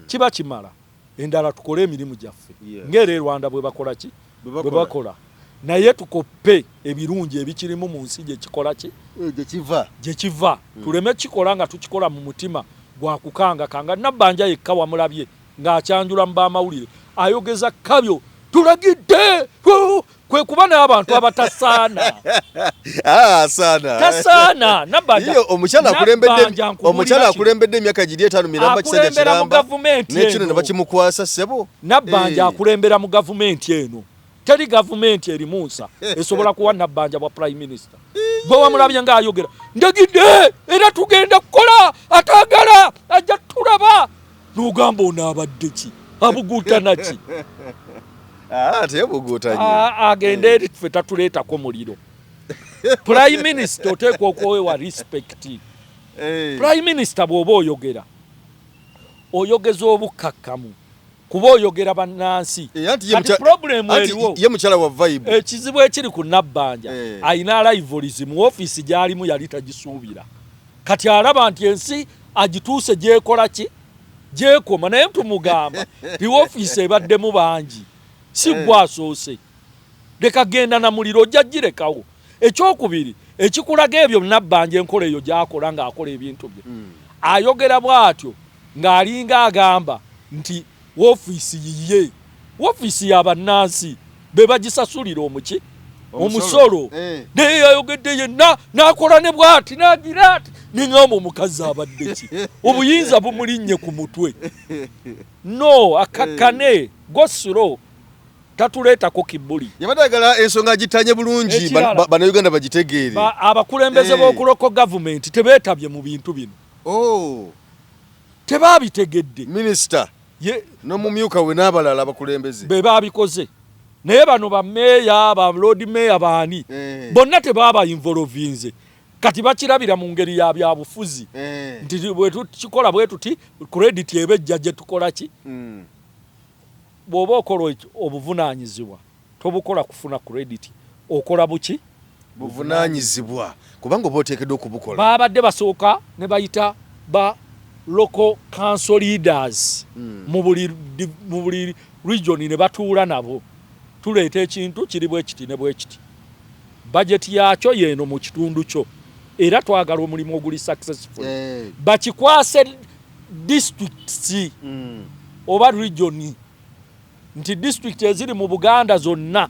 kiba kimala, endala tukole emirimu gyaffe ng'era e Rwanda bwe bakola ki, Bwe bwe bakola. bakola. Naye tukoppe ebirungi ebikirimu mu nsi gye kikola ki, Gye kiva. Gye kiva. Tuleme kikola nga tukikola mu mutima gwa kukangakanga. Nabbanja yekka wamulabye ng'akyanjula mu bamawulire, ayogeza kabyo, tulagidde. Huu! Kwe kuba n'abantu abatasaana. Ah, saana. Tasaana Nabbanja. Iyo omukyala akulembedde, Nabbanja, nkubuulira omukyala kino. akulembedde emyaka giri 5 miramba, kisajja Akulembera mu kiramba, gavumenti n'ekino eno. ne bakimukwasa, ssebo. Nabbanja akulembera mu gavumenti eno. Teri gavumenti erimu nsa esobola kuwa Nabbanja bwa prime minister. Bwe wamulabye ng'ayogera, ndagidde era tugenda kukola, atagala ajja tulaba, n'ogamba ono abadde ki, abuguutana ki? Ah, teyabuguutanye. Agende eri, ffe tatuleetako muliro. Prime minister oteekwa okwewa respect. Prime minister, bw'oba oyogera, oyogeza obukkakkamu, kuba oyogera bannansi. Anti ye Kati problem anti eriwo, ye mukyala wa vibe. Ekizibu ekiri ku Nabbanja, ayina rivals mu ofiisi gy'alimu, yali tagisuubira. Kati alaba nti ensi agituuse gyekola ki, gyekoma. Naye tumugamba ti ofiisi ebaddemu bangi, si gwe asoose. Leka genda na muliro, ojja girekawo. Ekyokubiri ekikulaga ebyo, Nabbanja enkola eyo gy'akola ng'akola ebintu bye, ayogera bw'atyo ng'alinga agamba nti woofiisi yiye. Woofiisi y'abannansi be bagisasulira omuki, omusolo. Naye yayogedde yenna n'akola ne bw'ati n'agira ati, niŋŋamba omukazi abadde ki, obuyinza bumulinnye ku mutwe. No akakkane, go slow, tatuleetako kibuli. Yabadde ayagala ensonga agitanye bulungi, Ekirala. bannayuganda bagitegeere. Abakulembeze b'oku local government tebeetabye mu bintu bino. Oh, Tebabitegedde. Minisita Ye n'omumyuka we n'abalala abakulembeze. Be babikoze, naye bano bameeya, ba lord mayor, baani, bonna tebaaba involvinze. Kati bakirabira mu ngeri ya byabufuzi nti bwe tukikola bwe tuti, credit eba ejja gye tukola ki. Bw'oba okola obuvunaanyizibwa, tobukola kufuna credit, okola buki? Buvunaanyizibwa, kubanga oba oteekeddwa okubukola. Babadde basooka ne bayita ba local council leaders mu buli region ne batuula nabo, tuleeta ekintu kiri bwe kiti ne bwe kiti, bajeti yakyo yeeno mu kitundu kyo, era twagala omulimu oguli successful. Bakikwase districts oba region, nti district eziri mu Buganda zonna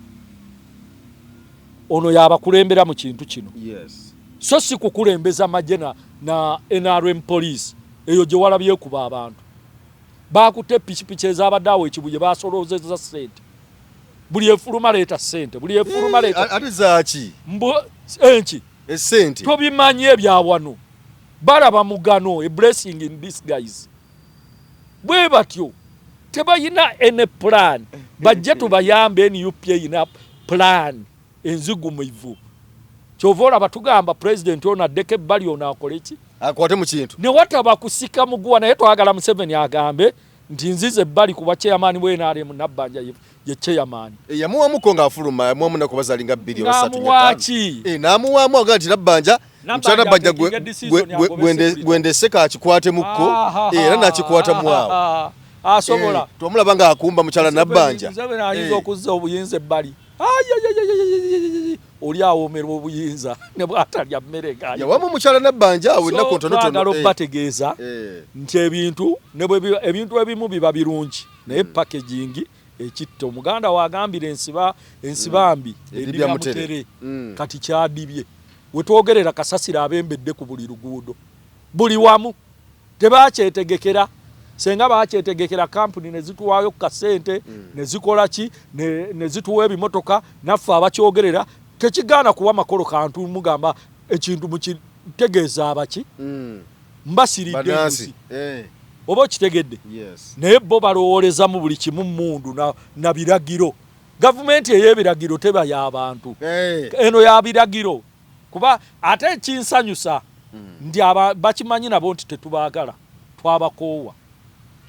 ono yabakulembera mu kintu kino. So si kukulembeza magye na NRM police eyo gye walabye kuba abantu bakutte pikipiki ezabadde awo Ekibuye, basoloozezza ssente, buli efuluma leeta ssente, buli efuluma leeta. Ate zaaki? Mbu enki? Esente. Tobimanyi ebyawano, balaba mugano, a blessing in disguise. Bwe batyo tebayina any plan. Bajje tubayambe. NUP eyina plan enzigumivu. Kyova olaba tugamba pulezidenti ono addeko ebbali, ono akole ki? Akwate mu kintu. Ne wataba kusika muguwa, naye twagala Museveni agambe nti nzize ebbali kuba chairman we NRM, Nabbanja ye chairman. Yamuwamuko ng'afuluma, yamuwamu naku bazalinga 2 oba 3. Ng'amuwaaki? N'amuwaamu, agamba nti Nabbanja, mukyala Nabbanja, atekinga decision, agobe gwendese kakikwatemukko, era n'akikwatamu awo. Asobola. Twamulaba ng'akumba mukyala Nabbanja. Museveni ayinza okuzza obuyinza ebbali. Ayayayayayayayay, oli awoomerwa obuyinza ne bw'atalya mmere ng'ayi. Yawamu mukyala Nabbanja awo ennaku So, ntonotono. twagala obbategeeza nti ebintu ne bwe ebintu ebimu biba birungi, naye packaging Ekitta omuganda wagambira ensiba ensibambi Edibya edibya mutere. mutere. Kati kyadibye wetwogerera kasasiro abembedde ku buli luguudo, buli wamu. Tebakyetegekera. Senga bakyetegekera, kampuni ne zituwaayo ku kasente ne zikola ki, ne zituwa ebimotoka. Naffe abakyogerera tekigaana kuwa makolo kantu, mugamba ekintu mukitegeeza abaki mbasiridde Banansi. enguzi. Eh. Oba okitegedde? Yes. Naye bo balowoolezamu buli kimu mundu na biragiro. Gavumenti ey'ebiragiro teba y'abantu. Eno ya biragiro, kuba ate ekinsanyusa nti bakimanyi nabo nti tetubaagala, twabakoowa.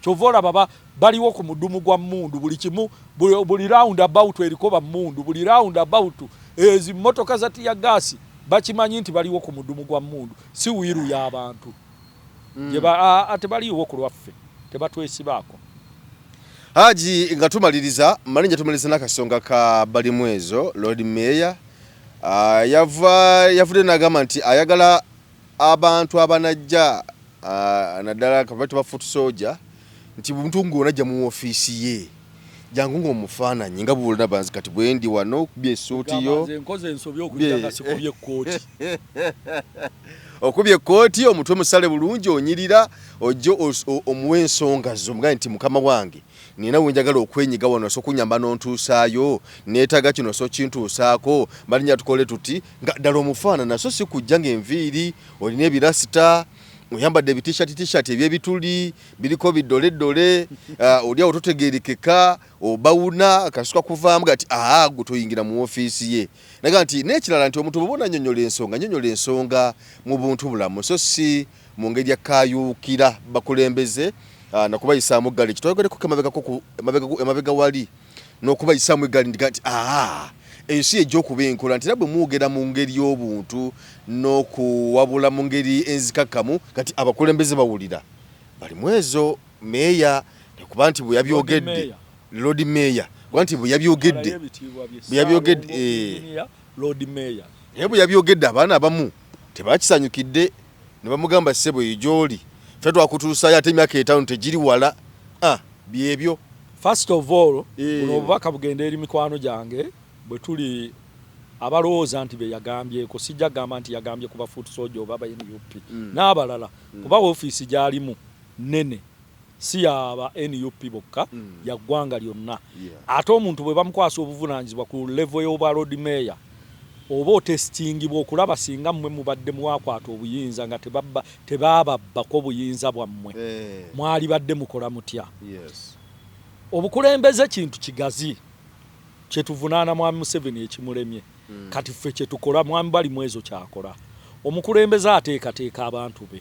Kyova olaba baliwo ku mudumu gwa mundu buli kimu, buli round about eriko bamundu, buli round about ezi motoka za tear gas. Bakimanyi nti baliwo ku mudumu gwa mundu, si wiru y'abantu. Tebaliiwo ku lwaffe, tebatwesibaako. Haji, nga tumaliriza, malinja tumaliriza n'akasonga ka Balimwezo, Lord Mayor. Yavudde n'agamba nti ayagala abantu abanajja, naddala kabati ba foot soldier, nti muntu ng'onajja mu ofiisi ye, jangu ng'omufaananyi nga bwolaba nze kati bwendi wano, okubye essuuti yo. Nze nkoze ensobi okujja nga sikubye ekkooti. Okubye ekkooti, omutwe musale bulungi, onyirira, ojje omuwe ensonga zo, mugambe nti mukama wange, nina we njagala okwenyiga wano, so kunyamba n'ontuusaayo, neetaaga kino, so kintuusaako, balinnya tukole tuti, nga ddala omufaanana, so si kujja ng'enviiri olina ebirasita, oyambadde ebitishati tishati ebyebituli biriko bidoledole, oli awo totegerekeka, obawuna akasuka kuvaamu gati aa gwe toyingira mu ofiisi ye. Naga nti n'ekirala nti omuntu bw'oba onannyonnyola ensonga, nnyonnyola ensonga mu buntu bulamu, so si mu ngeri yakayuukira bakulembeze, nakubayisaamu eggali. Kitwayogereko emabegako emabega wali n'okubayisaamu eggali, nti nti aa eyo si ejja okuba enkola, nti era bwe mwogera mu ngeri y'obuntu n'okuwabula mu ngeri enzikakkamu, kati abakulembeze bawulira. Balimwezo meeya kuba nti bwe yabyogedde, Lord Mayor, kuba nti bwe yabyogedde Bwe yabyogedde, Lord Mayor. Naye bwe yabyogedde, abaana abamu tebakisanyukidde ne bamugamba, ssebo, eyo gy'oli ffe twakutuusaayo, ate emyaka 5 tegiri wala. Ah, byebyo. First of all, buno obubaka bugenda eri mikwano gyange bwe tuli abalowooza nti be yagambyeko. Sijja kugamba nti yagambye ku ba foot soldier oba ba NUP n'abalala, kuba ofiisi gy'alimu nene, si yaba NUP bokka, ya ggwanga lyonna. Ate omuntu bwe bamukwasa obuvunaanyizibwa ku level y'obwa Lord Mayor, oba otesitingibwa okulaba singa mmwe mubadde mwakwata obuyinza nga tebababbako buyinza bwammwe, mwali badde mukola mutya? Obukulembeze kintu kigazi kyetuvunaana mwami Museveni ekimulemye. Kati ffe kyetukola, mwami Balimwezo kyakola, omukulembeze ateekateeka abantu be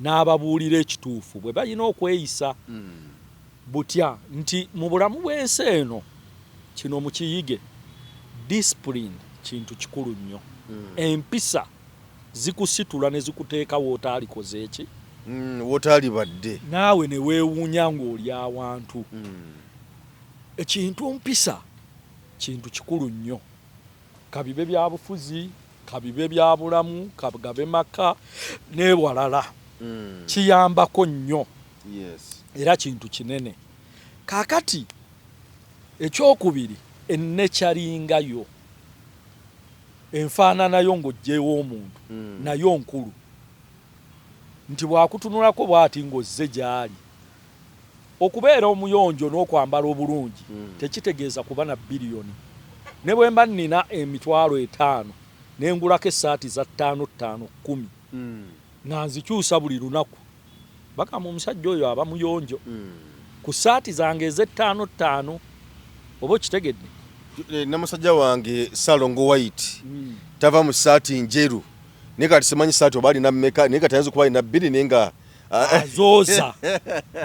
n'ababuulira ekituufu bwe balina okweyisa butya, nti mu bulamu bw'ensi eno kino mukiyige, discipline kintu kikulu nnyo. Empisa zikusitula ne zikuteeka wootaalikoze eki Wotaalibadde. Naawe ne weewuunya ng'oli awantu. Ekintu mpisa kintu kikulu nnyo, kabibe bya bufuzi, kabibe bya bulamu, kagabe maka n'ewalala, kiyambako nnyo. Era kintu kinene. Kaakati ekyokubiri, ennekyalingayo, enfaananayo ng'oggyewo omuntu, nayo nkulu, nti bw'akutunulako bw'ati ng'ozze gy'ali, okubeera omuyonjo n'okwambala obulungi tekitegeeza kuba na biliyoni. Ne bwe mba nnina 50,000 ne ngulako essaati za ttaano ttaano 10 nga nzikyusa buli lunaku, bagamba omusajja oyo aba muyonjo ku saati zange ez'ettaano ttaano. Oba okitegedde? Namusajja wange Salongo White tava mu saati njeru, naye kati simanyi saati oba alina mmeka, naye kati ayinza okuba alina bbiri, naye nga azooza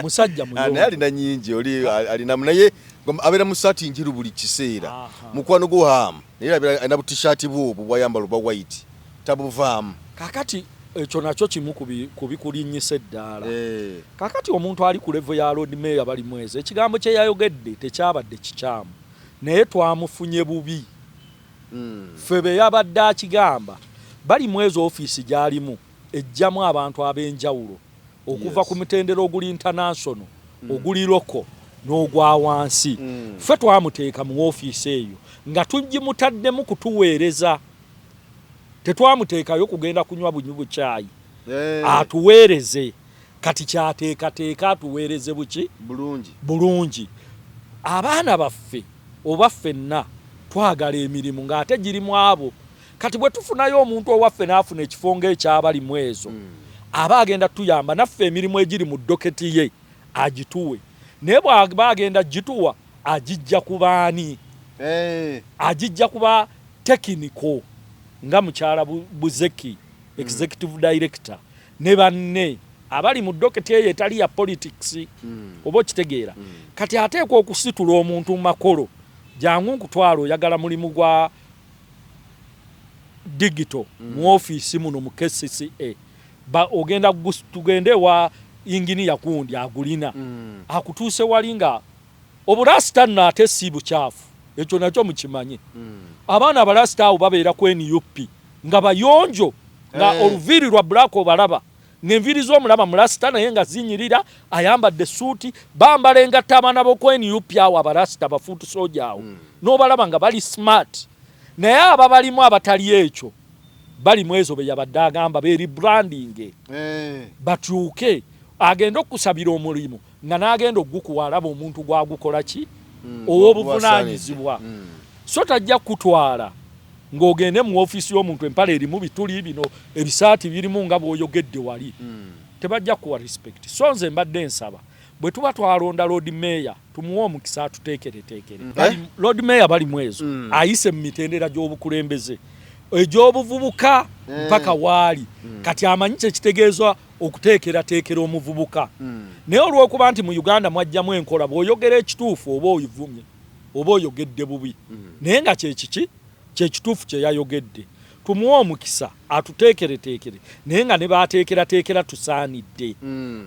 musajja naye muyonjo. Alina nyingi, oli alina, naye abeera mu saati njeru buli kiseera. Mukwano gwo Hamu naye abeera alina butishaati bwobwo bwayambala obwa white, tabuvaamu. Kakati ekyo nakyo kimu ku bikulinnyisa eddaala. Kakati omuntu ali ku level ya Lord Mayor Balimwezo, ekigambo kye yayogedde tekyabadde kikyamu, naye twamufunye bubi ffe be yabadde akigamba. Balimwezo ofiisi gy'alimu ejjamu abantu ab'enjawulo okuva ku mutendera oguli international, oguli local. n'ogwa wansi. Ffe twamuteeka mu ofiisi eyo nga tugimutaddemu kutuweereza, tetwamuteekayo kugenda kunywa bunywi bukyayi. Atuweereze. Kati kyateekateeka atuweereze buki? Bulungi. Bulungi. Abaana baffe oba ffenna twagala emirimu ng'ate girimu abo. Kati bwe tufunayo omuntu owaffe n'afuna ekifo ng'ekyabalimu ezo, aba agenda tuyamba naffe emirimu egiri mu docket ye agituwe. Naye bw'aba agenda gituwa, agijja ku baani? Agijja kuba technical nga mukyala Buzeki, executive director, ne banne abali mu docket eyo etali ya politics. Oba okitegeera? Kati ateekwa okusitula omuntu mu makolo, jangu nkutwala, oyagala mulimu gwa digital mu ofiisi muno mu KCCA, ba ogenda tugende wa inginiya kundi agulina, akutuuse wali nga obulasita nno ate si bukyafu, ekyo nakyo mukimanye. Abaana abalasita abo babeera ku NUP nga bayonjo, nga oluviiri lwa black obalaba ng'enviiri z'omulaba mulasita, naye nga zinyirira, ayambadde suuti, bambala engatta. Abaana b'oku NUP awo abalasita, bafuutu soja awo, n'obalaba nga bali smart. Naye aba balimu abatali ekyo, bali mu ezo be yabadde agamba beeri branding, batuuke agende okusabira omulimu nga n'agenda ogukuwa alaba omuntu gwagukola ki, ow'obuvunaanyizibwa. So tajja kutwala ng'ogende mu ofiisi y'omuntu empale erimu bituli bino, ebisaati birimu nga bw'oyogedde wali, tebajja kuwa respect. So nze mbadde nsaba bwe tuba twalonda Lord Mayor, tumuwe omukisa atuteekereteekere. Lord Mayor bali mu ezo, ayise mu mitendera gy'obukulembeze egy'obuvubuka mpaka waali kati, amanyi kyekitegeeza okuteekerateekera omuvubuka. Naye olw'okuba nti mu Uganda mwajjamu enkola, bw'oyogera ekituufu oba oyivumye oba oyogedde bubi, naye nga kyekiki kyekituufu kye yayogedde. Tumuwe omukisa atuteekereteekere, naye nga ne baateekerateekera tusaanidde,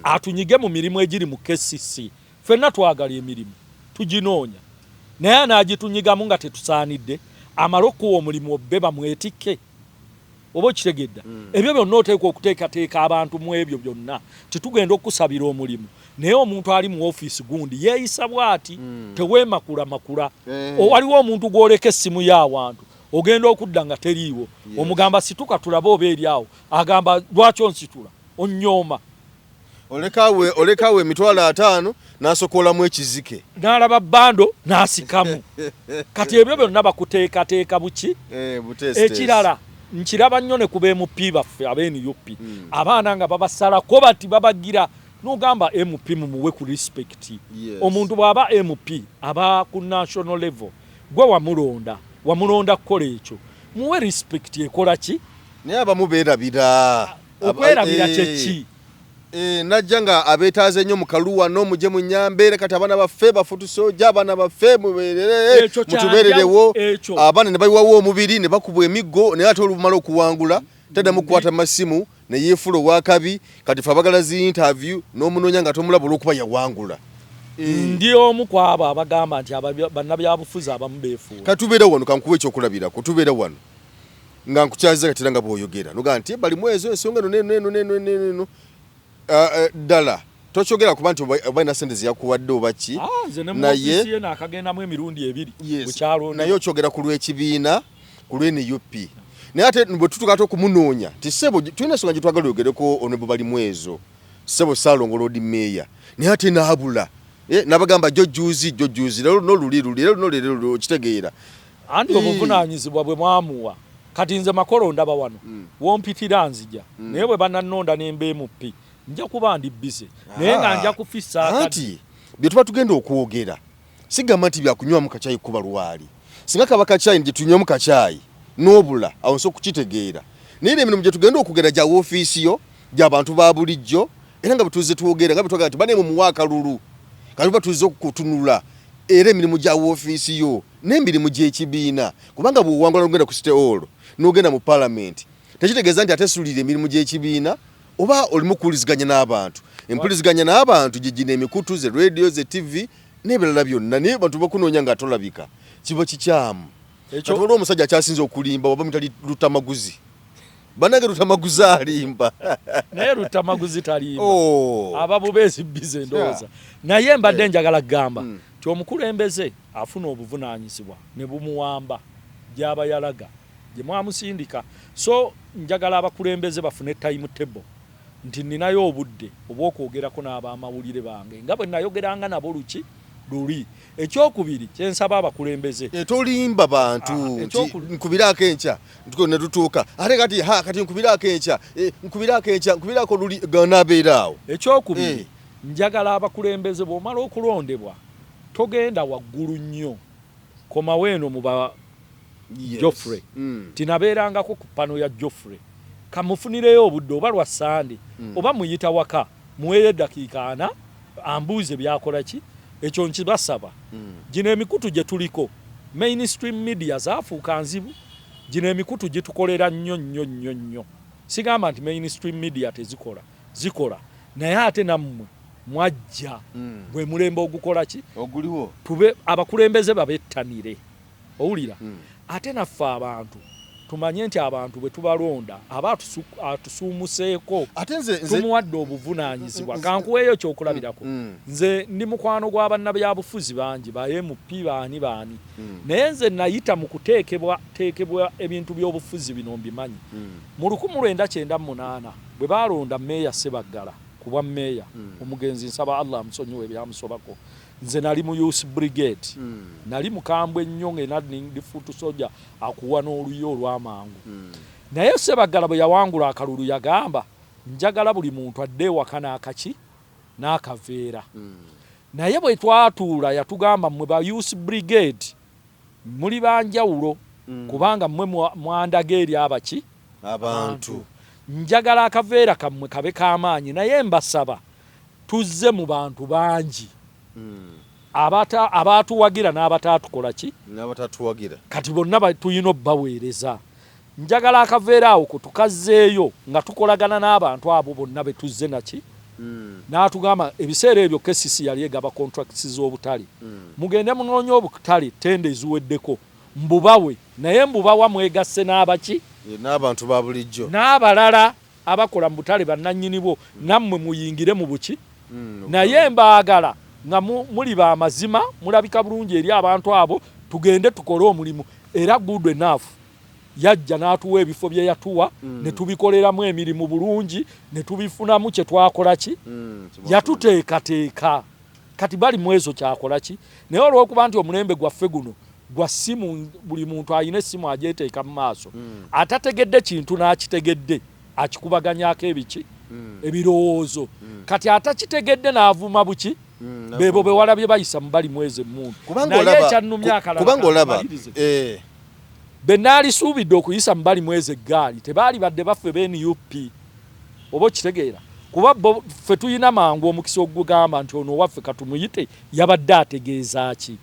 atunyige mu mirimu egiri mu KCC. Ffenna twagala emirimu, tuginoonya, naye anaagitunyigamu nga tetusaanidde, amale okuwa omulimu obbe bamwetikke, oba okitegedda? Ebyo byonna oteekwa okuteekateeka abantu mu ebyo byonna. Titugenda okusabira omulimu, naye omuntu ali mu ofiisi gundi yeeyisa bw'ati, teweemakulamakula. Waliwo omuntu gw'oleka essimu y'awantu, ogenda okudda nga teriiwo, omugamba situka tulabe oba eri awo, agamba lwaki onsitula, onnyooma. Olekawo 50,000 n'asokolamu ekizike. N'alaba bando n'asikamu. Kati ebyo byonna bakuteekateeka buki? Buteesiteesi. Ekirala nkiraba nnyo ne ku ba MP baffe aba NUP, abaana nga babasalako bati, babagira, n'ogamba MP mumuwe ku respect. Omuntu bw'aba MP aba ku national level, gwe wamulonda, wamulonda kukola ekyo, muwe respect ekola ki? Naye abamu beerabira. Okwerabira kyeki? Najja nga abeetaaze nnyo mu kaluwa n'omuje mu nyambeere. Kati abaana baffe bafutusoja, abaana baffe mubeerere, Ekyo mutubeererewo. Ekyo. Abaana ne bayiwawo omubiri ne bakubwa emiggo, naye ate olumala okuwangula taddamu kukwata masimu ne yeefula owakabi. Kati fe abagala zi interview n'omunoonya nga tomulaba olw'okuba yawangula. Ndi omu ku abo abagamba nti bannabyabufuzi abamu beefuula. Katubeera wano, kankuwa ekyokulabirako. Tubeera wano nga nkukyaziza kati era nga bw'oyogera nogaa nti balimu ezo ensonga eno neno neno neno neno eno. Ddala tokyogera kuba nti oba alina sente zeyakuwadde oba ki. Ah, nze ne mu Naye ofiisi ye naakagendamu emirundi ebiri bukyalonda. Naye okyogera ku lw'ekibiina, ku lw'NUP, naye ate bwe tutuuka ate okumunoonya ti ssebo, tulina ensonga gye twagala oyogereko onebo balimu ezo, ssebo Ssaalongo Lord Mayor, naye ate n'abula. N'abagamba jjo juzi, jjo juzi, leero luno luli luli, leero luno leero luli, okitegeera? Anti obuvunaanyizibwa bwe mwamuwa. Kati nze makolo ndaba wano, wompitira nzija, naye bwe banannonda ne mba MP nja kuba ndi busy, naye nga nja kufissa akadde. Anti bye tuba tugenda okwogera sigamba nti byakunywamu kacyayi kuba lwali, singa kaba kacyayi gye tunywamu kacyayi n'obula awo nsobola okukitegeera, naye era emirimu gye tugenda okwogera gya woofiisi yo, gy'abantu ba bulijjo, era nga bwe tuzze twogera, nga bwe twagala nti bane mumuwe akalulu, kati tuba tuzze okutunula era emirimu gya woofiisi yo n'emirimu gy'ekibiina, kubanga bw'owangula n'ogenda ku City Hall n'ogenda mu Palamenti, tekitegeeza nti ate sulira emirimu gy'ekibiina oba olimu kuwuliziganya n'abantu. Empuliziganya n'abantu gye gino emikutu ze radio, ze TV n'ebirala byonna, naye abantu bakunoonya nga tolabika, kiba kikyamu. Ekyo Kati waliwo omusajja akyasinze okulimba, waba mutali Lutamaguzi. Banange Lutamaguzi alimba. Naye Lutamaguzi talimba. Oh. Aba bubeezi bize ndowooza. Naye mbadde njagala kugamba nti omukulembeze afuna obuvunaanyizibwa ne bumuwamba gy'aba yalaga gye mwamusindika. So njagala abakulembeze bafune time table nti nninayo obudde obw'okwogerako n'abamawulire bange nga bwe nayogeranga nabo luki luli. Ekyokubiri kye nsaba abakulembeze. Tolimba bantu nti nkubiraako enkya ne tutuuka ate kati ha kati nkubiraako enkya, nkubiraako enkya, nkubiraako luli ganaabeera awo. Ekyokubiri njagala abakulembeze bw'omala okulondebwa togenda waggulu nnyo, komawo eno mu ba Geoffrey. Tinabeerangako ku pano ya Geoffrey, kamufunireyo obudde oba lwa Sande oba muyita waka muweeyo eddakiika 40 ambuuze byakola ki. Ekyo nkibasaba. Gino emikutu gye tuliko mainstream media zaafuuka nzibu, gino emikutu gitukolera nnyo nnyo nnyo nnyo. Sigamba nti mainstream media tezikola, zikola, naye ate nammwe mwajja gwe mulembe ogukola ki oguliwo, tube abakulembeze babettanire. Owulira? Ate naffe abantu tumanye nti abantu bwe tubalonda aba atusuumuseeko, tumuwadde obuvunaanyizibwa. Kankuweeyo kyokulabirako. Nze ndi mukwano gwa bannabyabufuzi bangi, ba MP baani baani, naye nze nayita mu kuteekebwa teekebwa ebintu by'obufuzi bino mbimanyi. Mu 1998 bwe baalonda Meeya Sebaggala ku bwa meeya, omugenzi nsaba Allah amusonyiwe ebyamusobako, nze nali mu Youth Brigade. Nali mukambwe nnyo ng'ena ndi foot soldier akuwa n'oluyi olw'amangu. Naye Sebaggala bwe yawangula akalulu yagamba njagala buli muntu adde ewaka n'akaki n'akaveera. Naye bwe twatuula yatugamba mmwe ba Youth Brigade muli banjawulo kubanga mmwe mwandaga eri abaki abantu. Njagala akaveera kammwe kabe k'amaanyi, naye mbasaba tuzze mu bantu bangi abaatuwagira n'abataatukola ki n'abatatuwagira, kati bonna tulina obbaweereza. Njagala akaveera awo ko tukazzeeyo nga tukolagana n'abantu abo bonna be tuzze naki. N'atugamba ebiseera ebyo KCC yali egaba contracts z'obutale, mugende munoonye obutale tenda eziweddeko mbubawe, naye mbubawa mwegasse n'abaki n'abantu ba bulijjo n'abalala abakola mu butale bannannyini bwo, nammwe muyingire mu buki. Naye mbaagala nga muli b'amazima, mulabika bulungi eri abantu abo, tugende tukole omulimu. Era good enough yajja n'atuwa ebifo bye yatuwa ne tubikoleramu emirimu bulungi ne tubifunamu kye twakola ki yatuteekateeka. Kati bali mu ezo kyakola ki, naye olw'okuba nti omulembe gwaffe guno gwa ssimu, buli muntu alina essimu agyeteeka mu maaso, atategedde kintu n'akitegedde akikubaganyaako ebiki ebirowoozo. Kati atakitegedde n'avuma buki bebo bewalabye bayisa mu bali mwezi emundu. Naye ekyannumya akalala be naalisuubidde okuyisa mu bali mwezi eggaali tebaali badde baffe be NUP, oba okitegeera, kuba bo ffe tulina mangu omukisa ogugamba nti ono owaffe katumuyite yabadde ategeeza ki,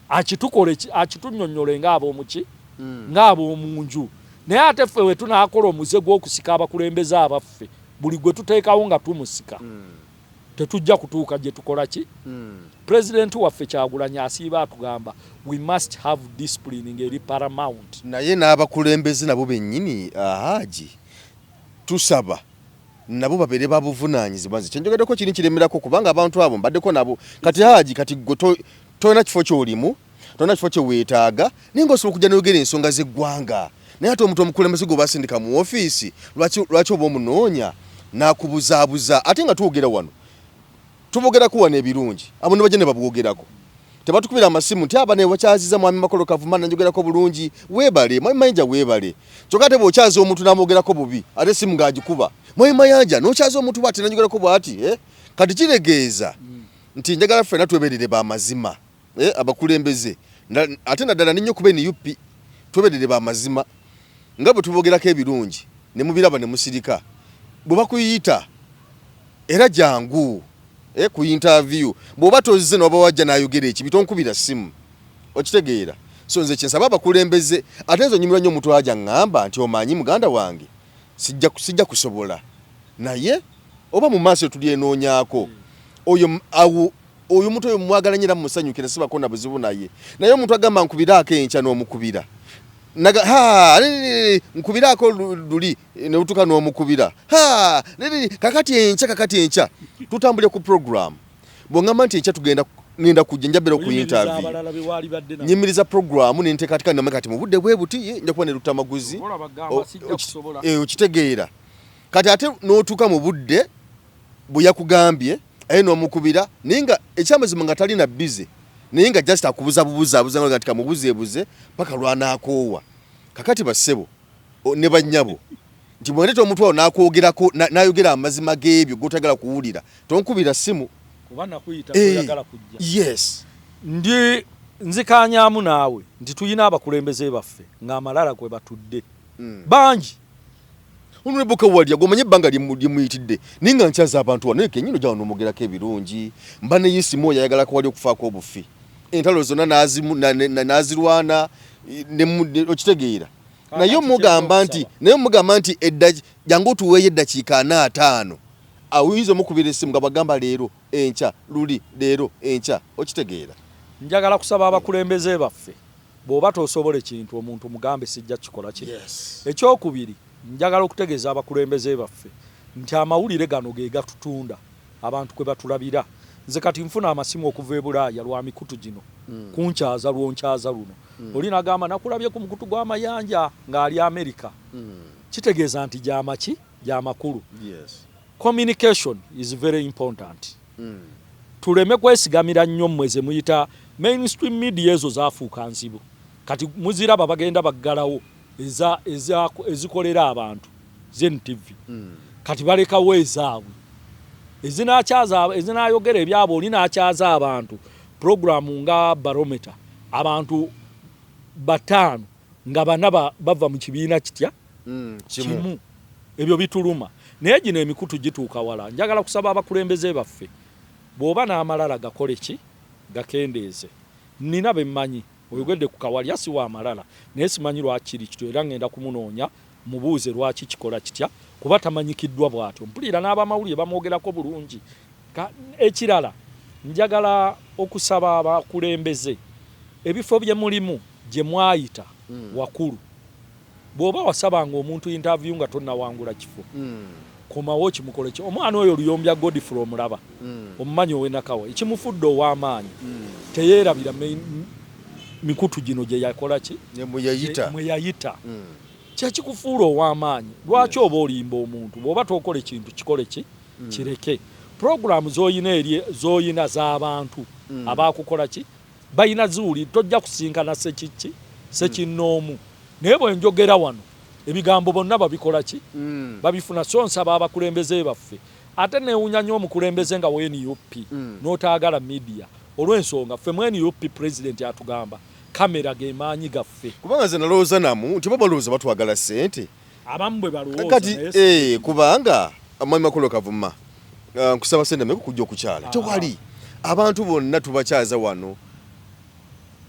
akitukole akitunnyonnyole ng'ab'omuki ng'ab'omunju. Naye ate ffe we tunaakola omuze gw'okusika abakulembeze abaffe, buli gwe tuteekawo nga tumusika, tetujja kutuuka gye tukola ki. Pulezidenti waffe Kyagulanyi asiiba atugamba we must have discipline ng'eri paramount. Naye n'abakulembeze nabo bennyini, Haji, tusaba nabo babeere babuvunaanyizibwa. Nze kyenjogeddeko kiri kiremerako kubanga abantu abo mbaddeko nabo. Kati Haji, kati gwe tolina kifo ky'olimu, tolina kifo kye weetaaga, naye ng'osobola okujja n'oyogera ensonga z'eggwanga. Naye ate omuntu omukulembeze gwe basindika mu ofiisi, lwaki oba omunoonya n'akubuzaabuza? Ate nga twogera wano, tubogerako wano ebirungi, abo ne bajja ne babwogerako, tebatukubira amasimu nti aba newakyaziza mwami Makolo Kavuma nanjogerako bulungi, weebale mwami Mayanja weebale. Kyokka ate bw'okyaza omuntu n'amwogerako bubi, ate simu ng'agikuba, mwami Mayanja n'okyaza omuntu bw'ati nanjogerako bw'ati, eh? Kati kiregeeza nti njagala ffenna tweberere b'amazima, abakulembeze ate naddala nennyo kuba NUP, tweberere b'amazima nga bwe tubogerako ebirungi ne mubiraba ne musirika. Bwe bakuyita era jangu ku interview, bw'oba tozze n'oba wajja n'ayogera ekibi tonkubira simu, okitegeera? So nze kyensaba abakulembeze, ate nze onyumirwa nnyo omuntu aja ŋŋamba nti omanyi muganda wange sijja kusobola, naye oba mu maaso tulyenoonyaako oyo awo oyo omuntu oyo mwagala nnyo era mumusanyukira, sibako na buzibu naye. Naye omuntu agamba nkubiraako enkya n'omukubira, Naga ha nkubirako luli ne utuka n'omukubira ha kakati enkya, kakati enkya tutambule ku program. Bw'ongamba nti enkya tugenda, ngenda kujja, njabera ku interview, nyimiriza program nenteekateeka namwe kati mu budde bwe buti nja kuba ne Lutamaguzi, okitegeera. Kati ate n'otuuka mu budde bwe yakugambye aye n'omukubira, naye nga ekyamazima nga talina busy, naye nga just akubuza bubuza nga nti kamubuzeebuze paka lwanaakoowa. Kakati bassebo ne bannyabo, nti bw'oleeta omuntu awo n'akwogerako, n'ayogera amazima g'ebyo g'otayagala kuwulira, tonkubira ssimu. Kuba nakuyita toyagala kujja. Yes. Ndi nzikanyamu naawe nti tulina abakulembeze baffe ng'amalala kwe batudde bangi. Honorable Kawalya gw'omanyi ebbanga lyemuyitidde, naye nga nkyaza abantu wano, naye kenyini ojja wano n'omwogerako ebirungi. Mba ne Yisimu oyo ayagala Kawalya okufaako obufi, entalo zonna n'azirwana, okitegeera. Naye omugamba nti, naye omugamba nti jangu otuweeyo eddakiika 45, oyinza omukubira essimu nga bwagamba leero enkya, luli leero enkya, okitegeera. Njagala kusaba abakulembeze baffe, bw'oba tosobola ekintu, omuntu mugambe sijja kikola kino. Ekyokubiri, njagala okutegeeza abakulembeze baffe nti amawulire gano ge gatutunda, abantu kwe batulabira. Nze kati nfuna amasimu okuva e Bulaaya lwa mikutu gino kunkyaza lwonkyaza luno. Oli nagamba nakulabye ku mukutu gw'amayanja ng'ali Amerika. Kitegeeza nti gyamaki gyamakulu. Communication is very important. Tuleme kwesigamira nnyo mmwe ze muyita mainstream media, ezo zaafuuka nzibu. Kati muziraba bagenda baggalawo ezikolera abantu ZNTV. Kati balekawo ezaabwe ezinakyaza, ezinayogera ebyabwe. Oli nakyaza abantu programu nga Barometer, abantu 5 nga 4 bava mu kibiina kitya kimu. Ebyo bituluma, naye gino emikutu gituuka wala. Njagala kusaba abakulembeze baffe, bw'oba n'amalala gakole ki, gakendeeze. Nina bemmanyi, oyogedde ku Kawalya, si wa malala, naye simanyi lwaki kiri kityo, era ngenda kumunoonya mubuuze lwaki kikola kitya, kuba tamanyikiddwa bw'atyo. Mpulira n'abamawulire bamwogerako bulungi. Ekirala, njagala okusaba abakulembeze, ebifo bye mulimu gye mwayita wakulu, bw'oba wasabanga omuntu interview nga tonnawangula kifo, komawo kimukole ki. Omwana oyo Luyombya Godfrey omulaba, omumanyi, owenakawa, ekimufudde ow'amaanyi teyeerabira mikutu gino gye yakola ki, mwe yayita. Kyekikufuula ow'amaanyi. Lwaki oba olimba omuntu? Bw'oba tokola ekintu, kikole ki, kireke. Puroguramu z'oyina eri z'oyina z'abantu abakukola ki balina ziwuli, tojja kusinkana sekiki sekinnoomu. Naye bwe njogera wano ebigambo bonna babikola ki, babifuna. So nsaba abakulembeze baffe, ate newunya nnyo omukulembeze nga wa NUP n'otaagala media, olw'ensonga ffe mu NUP president atugamba kamera ge maanyi gaffe. Kubanga nze nalowooza namu nti bo balowooza batwagala ssente. Abamu bwe balowooza. Kati kubanga mwami Makolo Kavuma, nkusaba sente meka okujja okukyala? Tewali. Abantu bonna tubakyaza wano,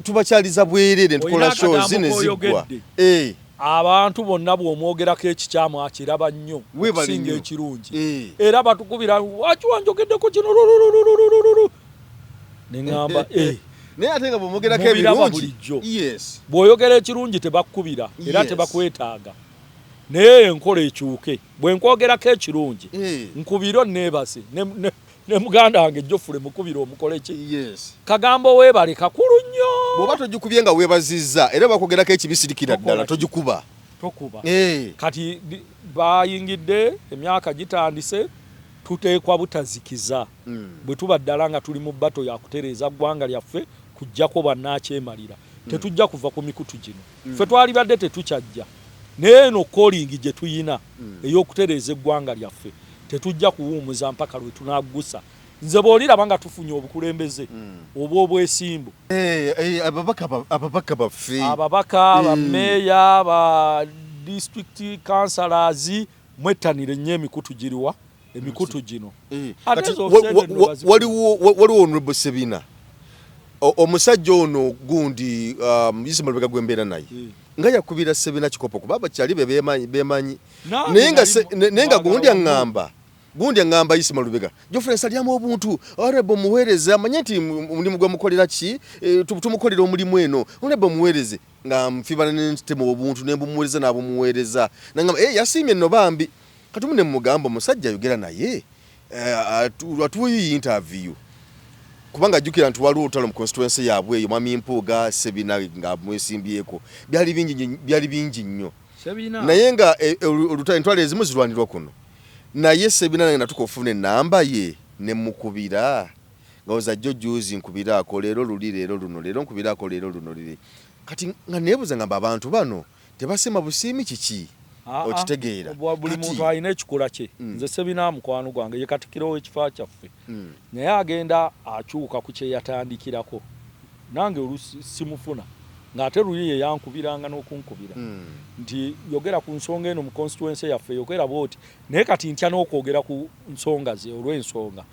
tubakyaliza bwereere, ntukola shows ne ziggwa. Abantu bonna bw'omwogerako ekikyamu akiraba nnyo okusinga ekirungi. Era batukubira, "Lwaki wanjogeddeko kino?" Lulululululu neŋŋamba. Naye ate nga bw'omwogerako ebirungi bulijjo bw'oyogera ekirungi tebakkubira era tebakwetaaga. Naye enkola ekyuke, bwe nkwogerako ekirungi nkubire onneebase, ne muganda wange Jofule mukubire omukole ki, kagambo weebale kakulu nnyo. Bw'oba togikubye nga weebazizza, era bakwogerako ekibisirikira ddala, togikuba. Tokuba. Kati bayingidde emyaka gitandise, tuteekwa butazikiza. Bwe tuba ddala nga tuli mu battle yakutereeza ggwanga lyaffe kujjako bwannakyemalira, tetujja kuva ku mikutu gino. Ffe twalibadde tetukyajja, naye eno calling gye tuyina ey'okutereeza eggwanga lyaffe, tetujja kuwuumuza mpaka lwe tunaggusa. Nze bw'oliraba nga tufunye obukulembeze oba obwesimbu. Ababaka baffe. Ababaka, bameeya, ba district councillors, mwettanire nnyo emikutu giriwa, emikutu gino. Waliwo Honorable Sebina, omusajja ono gundi Isima Lubega gwembeera naye, nga yakubira Sebina kikopo, kuba abakyali be bemanyi, naye nga gundi aŋŋamba, gundi aŋŋamba, Isima Lubega, "Geoffrey Nsalyamu obuntu, honorable muweereze, amanye nti omulimu gwe mukolera ki, tumukolera omulimu eno, honorable muweereze." Nga nfibana nentema obuntu nembumuweereza n'abumuweereza, nangamba, "Eh, yasiimye nno bambi." Katumu ne mugamba, omusajja ayogera naye atuweyo interview, kubanga ajjukira nti waliwo olutalo mu constituency yaabwe eyo, mwami Mpuuga, Sebina nga mwesimbyeko, byali bingi nnyo. Sebina. Naye nga olutalo, entwalo ezimu zirwanirwa kuno, naye Sebina nange natuka okufuna enamba ye nemukubira nga oza jjo juzi nkubiraako, leero luli, leero luno, leero nkubiraako, leero luno liri. Kati nga neebuuza ngamba, abantu bano tebasiima busiimi kiki? Ah, ah. Okitegeera? Buli muntu alina ekikula kye. Nze Sebina mukwano gwange, ye katikiro w'ekifo kyaffe, naye agenda akyuka ku kye yatandikirako. Nange olusi simufuna, ng'ate luli ye yankubiranga n'okunkubira nti yogera ku nsonga eno mu constituency yaffe, yogera bwoti. Naye kati ntya n'okwogera ku nsonga ze, olw'ensonga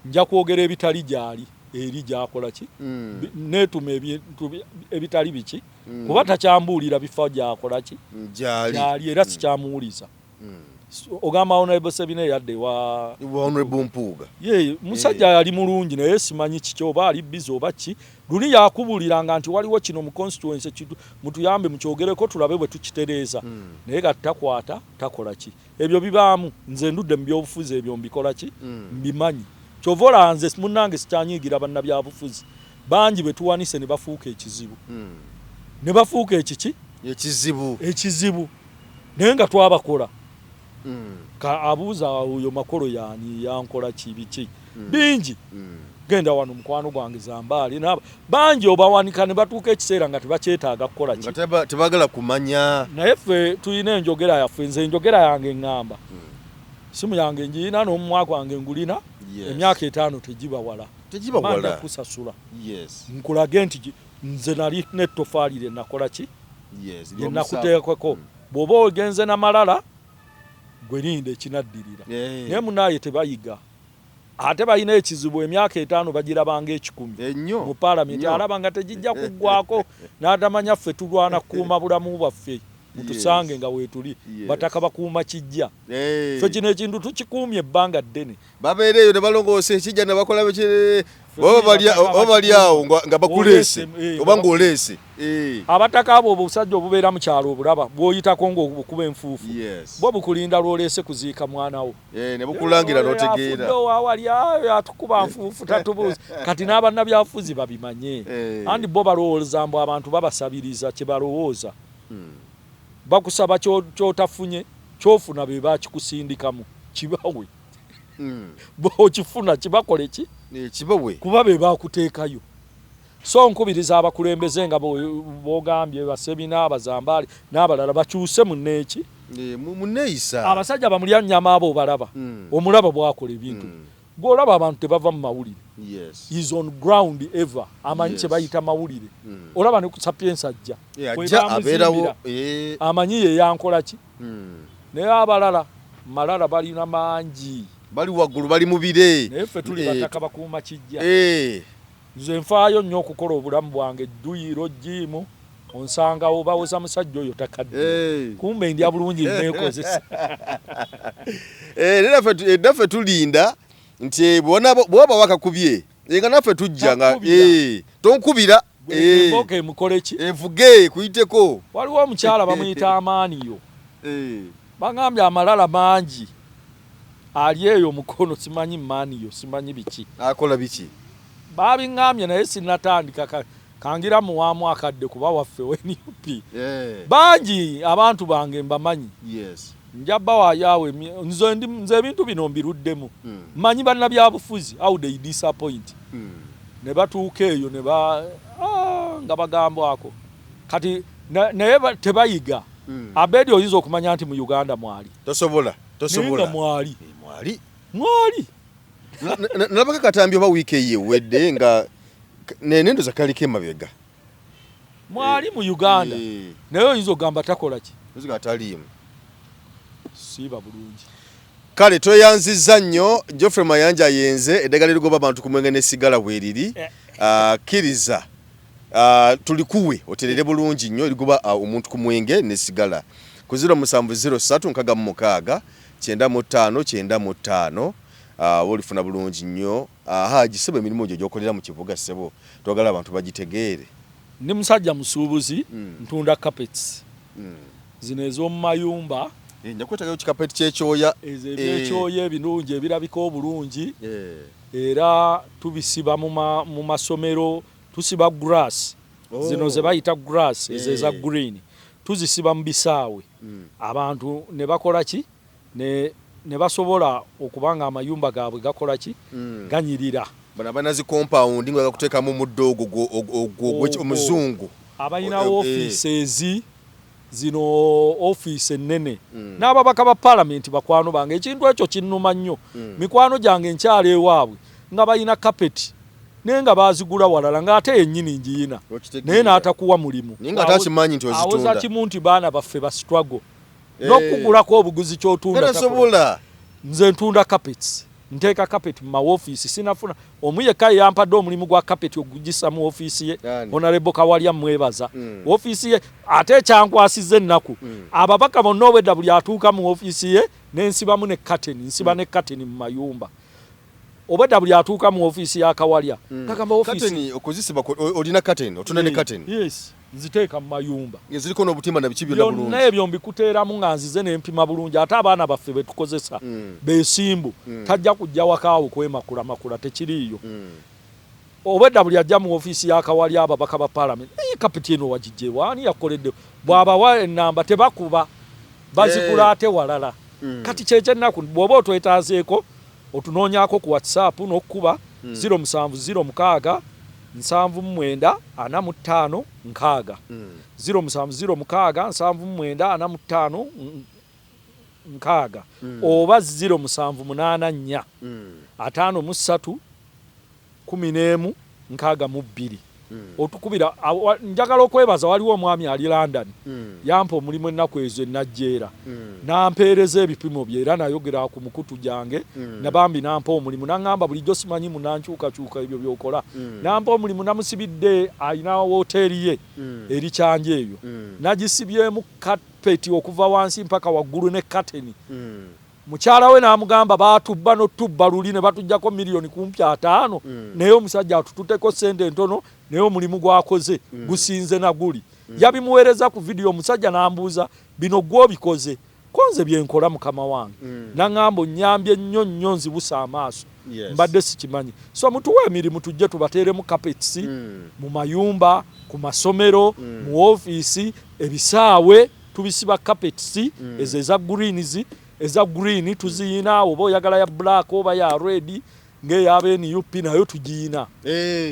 nja kwogera ebitali gyali eri gyakola ki. Neetuma ebintu ebitali biki, kuba takyambuulira bifo gyakola ki. Gyali. Gyali, era sikyamuwuliza. So, ogamba Honorable Sebina eyadde wa wa Honorable Mpuuga. Ye musajja yali mulungi, naye simanyi kiki, oba ali busy oba ki. Luli yakubuliranga nti waliwo kino mu constituency, mutuyambe mukyogereko tulabe bwe tukitereeza, naye kati takwata, takola ki. Ebyo bibaamu. Nze ndudde mu byobufuzi, ebyo mbikola ki, mbimanyi. Kyova olaba nze munnange sikyanyiigira bannabyabufuzi bangi bwe tuwanise ne bafuuka ekizibu, ne bafuuka ekiki? Ekizibu. Ekizibu, naye nga twabakola. Ka abuuza oyo makolo yani yankola ki, biki bingi. Genda wano mukwano gwange Zambaali naba bangi obawanika ne batuuka ekiseera nga tebakyetaaga kukola ki. Nga tebagala kumanya. Naye ffe tulina enjogera yaffe. Nze enjogera yange ŋŋamba, simu yange ngiyina n'omumwa gwange ngulina. Emyaka 5 tegiba wala. Tegiba Manja wala. kusasula. Nkulage nti nze nali nettofaali lye nakola ki, lye nakuteekako. Bw'oba ogenze namalala, gwe linda ekinaddirira. Naye munaaye tebayiga, ate balina ekizibu, emyaka 5 bagirabanga 100. Ennyo. Mu paalamenti Nnyo. alaba nga tegijja kuggwako, n'atamanya ffe tulwana kukuuma bulamu bwaffe. Mutusange nga weetuli. Bataka bakuuma kijja. Ffe kino ekintu tukikuumye ebbanga ddene. Babeera eyo ne balongoosa ekijja ne bakola biki, Ffe oba tuli bali bataka oba bali awo nga bakuleese. Oleese, oba ng'oleese. Abataka abo, obusajja obubeera mu kyalo obulaba, bw'oyitako ng'obukuba enfuufu. Bwo bukulinda lw'oleese kuziika mwana wo. Ne bukulangira n'otegeera. Afudde owawali atukuba nfuufu, tatubuuza. Kati n'abannabyabufuzi babimanye. Andi bo balowooza mbu abantu babasabiriza, kye balowooza. Bakusaba ky'otafunye, ky'ofuna be bakikusindikamu kibawe. Bw'okifuna kibakole ki? Kibawe. Kuba be bakuteekayo. So nkubiriza abakulembeze nga b'ogambye, Basebina, Abazambaali n'abalala, bakyuse mu nneeki. Mu nneeyisa. Abasajja bamulya nnyama abo obalaba. Omulaba bw'akola ebintu. Gw'olaba abantu tebava mu mawulire. Is on ground ever. Amanyi kye bayita mawulire. Olaba ne ku Sapienza ajja. Kwe Ajja bamuzimbira. abeerawo. Amanyi ye yankola ki? Naye abalala malala balina mangi. Bali waggulu, bali mu bire. Naye ffe tuli bataka bakuuma kijja. Nze nfaayo nnyo okukola obulamu bwange, dduyiro, gym, onsangawo bawoza musajja oyo takadde. Kumbe ndya bulungi, neekozesa. Era naffe tulinda nti bw'oba wakakubye, nga naffe tujja nga, Takubira. Tonkubira. Emboka emukole ki? Evuge kuyiteko. Waliwo omukyala bamuyita Amaaniyo. Bagambye amalala mangi. Ali eyo mukono, simanyi maaniyo, simanyi biki. Akola biki? Babiŋŋambye naye sinnatandika, kangira muwaamu akadde kuba waffe we NUP. Bangi abantu bange mbamanyi. Nja bawaayo nze nze ebintu bino mbiruddemu. Mmanyi bannabyabufuzi how they disappoint. Ne batuuka eyo ne ba nga bagambwako. Kati naye tebayiga. Abedi oyinza okumanya nti mu Uganda mwali. Tosobola, tosobola. Naye nga mwali. Mwali. Mwali. Nalabako akatambi oba wiiki eyo ewedde nga nendoza kaliko emabega. Mwali mu Uganda. Naye oyinza okugamba takola ki? Oyinza ataliimu. Siiba bulungi. Kale tweyanzizza nnyo Geoffrey Mayanja yenze eddagala erigoba abantu ku mwenge n'essigala weeriri. Kkiriza. Tulikuwe oterere bulungi nnyo erigoba omuntu ku mwenge n'essigala. Ku 0703 66 95 95, olifuna bulungi nnyo. Haji, ssebo, emirimu gyo gy'okolera mu kibuga, ssebo, twagala abantu bagitegeere. Ndi musajja musuubuzi, ntunda carpets zino ez'omu mayumba. Nja kwetagayo kikapeti kyekyoya. Ezo ebyekyoya ebirungi ebirabika obulungi, era tubisiba mu masomero, tusiba grass zino ze bayita grass ezo eza green, tuzisiba mu bisaawe, abantu ne bakola ki, ne basobola okuba nga amayumba gaabwe gakola ki, ganyirira. Bano abalina zi compound nga bakuteekamu muddo ogwo Ogwo. omuzungu. Abalina ofiisi zino, ofiisi ennene, n'ababaka ba paalamenti bakwano bange. Ekintu ekyo kinnuma nnyo. Mikwano gyange nkyalo ewaabwe nga balina kapeti, naye nga bazigula walala, ng'ate yennyini ngiyina, naye n'atakuwa mulimu. Naye nga ate akimanyi nti awoza ozitunda. Kimu nti baana baffe ba struggle n'okugulako obuguzi kyotunda takola. Tasobola. Nze ntunda carpets, nteeka carpet mu mawofiisi. Sinafuna omu yekka yampadde omulimu gwa carpet ogugisa mu ofiisi ye. Ani? Honorable Kawalya, mwebaza. Ofiisi ye ate ekyankwasizza ennaku, ababaka bonna obwedda buli atuuka mu ofiisi ye nensibamu ne curtain, nsiba ne curtain mu mayumba. Obwedda buli atuuka mu ofiisi ya Kawalya gagamba ofiisi Kateni okuzisiba olina kateni, otunda ne kateni? Yes, nziteeka mu mayumba. Eziriko n'obutimba na biki byonna byonna bulungi. Ebyo mbikuteeramu nga nzize nempima bulungi. Ate abaana baffe betukozesa besimbu, tajja kujja wakaawo kwemakulamakula, tekiriiyo. Obwedda buli ajja mu ofiisi ya Kawalya, ababaka ba paalamenti, naye kapeti eno wagijjewa, ani yakoledde? Bw'abawa enamba tebakuba, bazigula ate walala. Kati kyekyennaku, bw'oba otwetaazeeko otunoonyaako ku WhatsApp n'okkuba 0706 79 45 60, 0706 79 45 60, oba 0784 53 11 62 otukubira. Njagala okwebaza, waliwo omwami ali London yampa omulimu ennaku ezo enajjeera, nampeereza ebipimo bye, era nayogera ku mukutu gyange nabambi nampa omulimu, naŋŋamba bulijjo simanyi munankyukakyuka ebyo byokola. Nampa omulimu, namusibidde, alina woteeri ye eri Kyanja eyo, nagisibyemu kapeti okuva wansi mpaka waggulu ne kateni. Mukyala we n'amugamba baatubba n'otubba luli ne batuggyako miliyoni kumpi 50, naye omusajja atututeko sente entono, naye omulimu gwakoze gusinze naguli. Yabimuweereza ku vidiyo. Omusajja n'ambuuza, "Bino gw'obikoze?" Ko nze byenkola, mukama wange. Naŋŋamba onnyambye nnyo nnyo, nzibusa amaaso, mbadde sikimanyi. So mutuwe emirimu tujje tubateeremu carpets mu mayumba, ku masomero, mu ofiisi, ebisaawe tubisiba carpets ezo eza greens, eza green tuziyina. Oba oyagala ya black oba ya red ng'eyaba NUP, nayo tugiyina.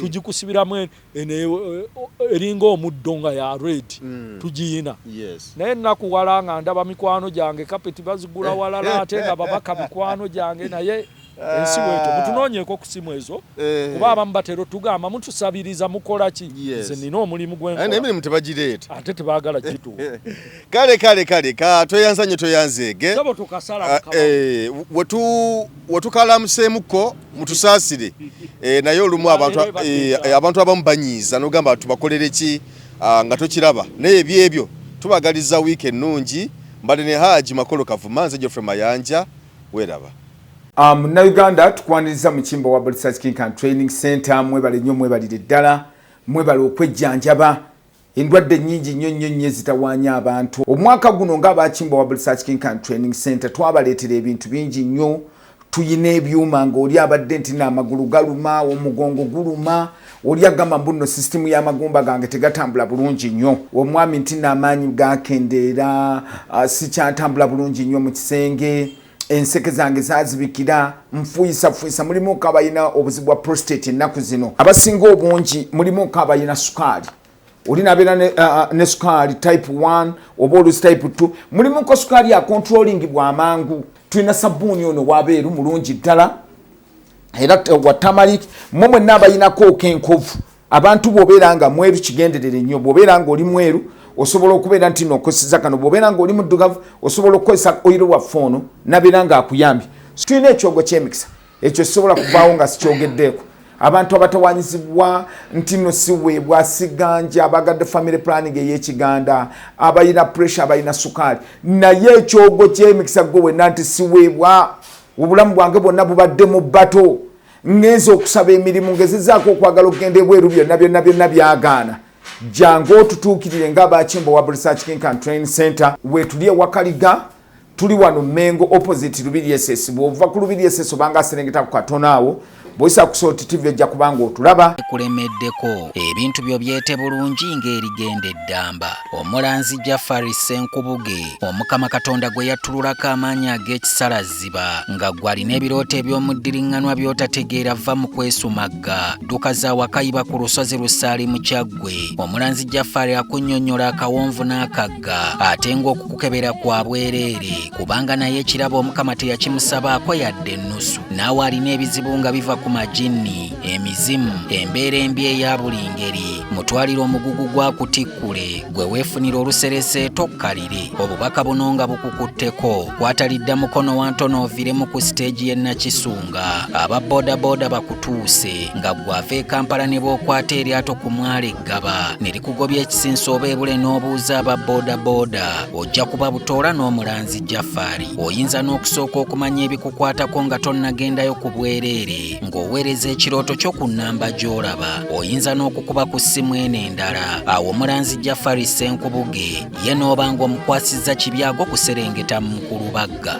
Tugikusibiramu eno eringa omuddo nga ya red, tugiyina. Naye ennaku wala nga ndaba mikwano gyange kapeti bazigula walala, ate nga babaka mikwano gyange. Naye ensi bwetyo, mutunoonyeeko ku simu ezo, kuba abamu batera otugamba mutusabiriza, mukola ki? Nze nina omulimu Aye naye gwenkola. Emirimu tebagireeta. Ate tebaagala gituwa. Kale ka tweyanza nnyo, tweyanzeege. Sebo, tukasala. Ah, Mukama. Wetukalamuseemuko mutusaasire. Naye olumu abantu abantu abamu banyiiza nogamba tubakolere ki, nga tokiraba. Naye ebyebyo tubagaliza wiiki ennungi. Mbadde ne Haji Makolo Kavuma, nze Geoffrey Mayanja, weeraba. Munnayuganda, tukwaniriza mu Kimbo wa Research Clinic and Training Center. Mwebale nnyo, mwebalire ddala, mwebale okwejjanjaba endwadde nnyingi nnyo nnyo nnyo ezitawaanya abantu. Omwaka guno ng'abakimbo wa Research Clinic and Training Center twabaleetera ebintu bingi nnyo. Tuyina ebyuma ng'oli abadde nti n'amagulu galuma, omugongo guluma, oli agamba mbu nno sisitimu y'amagumba gange tegatambula bulungi nnyo, omwami nti n'amaanyi gakendeera, sikyatambula bulungi nnyo mu kisenge, enseke zange zazibikira, nfuyisafuuyisa. Mulimuko abalina obuzibu bwa prostate. Ennaku zino abasinga obungi mulimuko abalina sukaali, oli nabeera ne sukaali type 1 oba olusi type 2. Mulimuko sukaali acontrolling bwamangu. Tulina sabbuuni ono wabeeru mulungi ddala era wa turmeric. Mwe mwenna abayinako okenkovu, abantu bw'obeera nga mweru kigenderere nnyo. Bw'obeera nga oli mweru osobola okubeera nti nokozesa kano, bw'obeera nga oli muddugavu osobola okukozesa oyiro waffe ono nabeera nga akuyambye. Tulina ekyogo ky'emikisa, ekyo sisobola kuvaawo nga sikyogeddeeko. Abantu abatawanyizibwa nti no siweebwa siganja, abagadde family planning ey'ekiganda, abalina pressure, abalina sukaali, naye ekyogo ky'emikisa gwe wenna nti siweebwa, obulamu bwange bwonna bubadde mu bato, ŋŋenza okusaba emirimu, ngezezaako okwagala okugenda ebweru, byonna byonna byonna byagaana. Jangu otutuukirire nga abakimbo wa Research King and Training Center. Wetuli ewakaliga, tuli wano Mengo opposite Lubiri SS. Bw'ova ku Lubiri SS obanga aserengeta ku katono awo, bw'oyisa ku Salt TV ojja kubanga otulaba. Kulemeddeko ebintu byo byete bulungi ng'erigenda eddamba. Omulanzi Jafari Ssenkubuge, Omukama Katonda gwe yattululako amaanyi ag'ekisalaziba, nga gwe alina ebirooto eby'omuddiriŋŋanwa by'otategeera, va mu kwesumagga, dduka za wakayiba ku lusozi Lusaali mu Kyaggwe. Omulanzi Jafari akunnyonnyola akawonvu n'akagga, ate ng'okukukebera kwa bwereere, kubanga naye ekirabo Omukama teyakimusabaako yadde ennusu. Naawe alina ebizibu nga biva ku majinni, emizimu, embeera embi eya buli ngeri, mutwalire omugugu gwa kutikkule, gwe weefunira oluserese tokkalire. Obubaka buno nga bukukutteko, kwatalidda mukono wa ntono oviremu ku siteegi y'e Nakisunga. Aba boodabooda bakutuuse, nga ggwe ava e Kampala ne bw'okwata eryato ku mwalo Eggaba ne likugobya ekisinso oba ebule n'obuuza aba boodabooda, ojja kuba butoola n'omulanzi Jafari. Oyinza n'okusooka okumanya ebikukwatako nga tonnagendayo ku bwereere, ng'oweereza ekirooto kyo ku nnamba gy'olaba. Oyinza n'okukuba ku ssimu eno endala, awo omulanzi Jafari Ssenkubuge ye n'oba ng'omukwasizza kibyago kuserengeta mu Mukulubagga.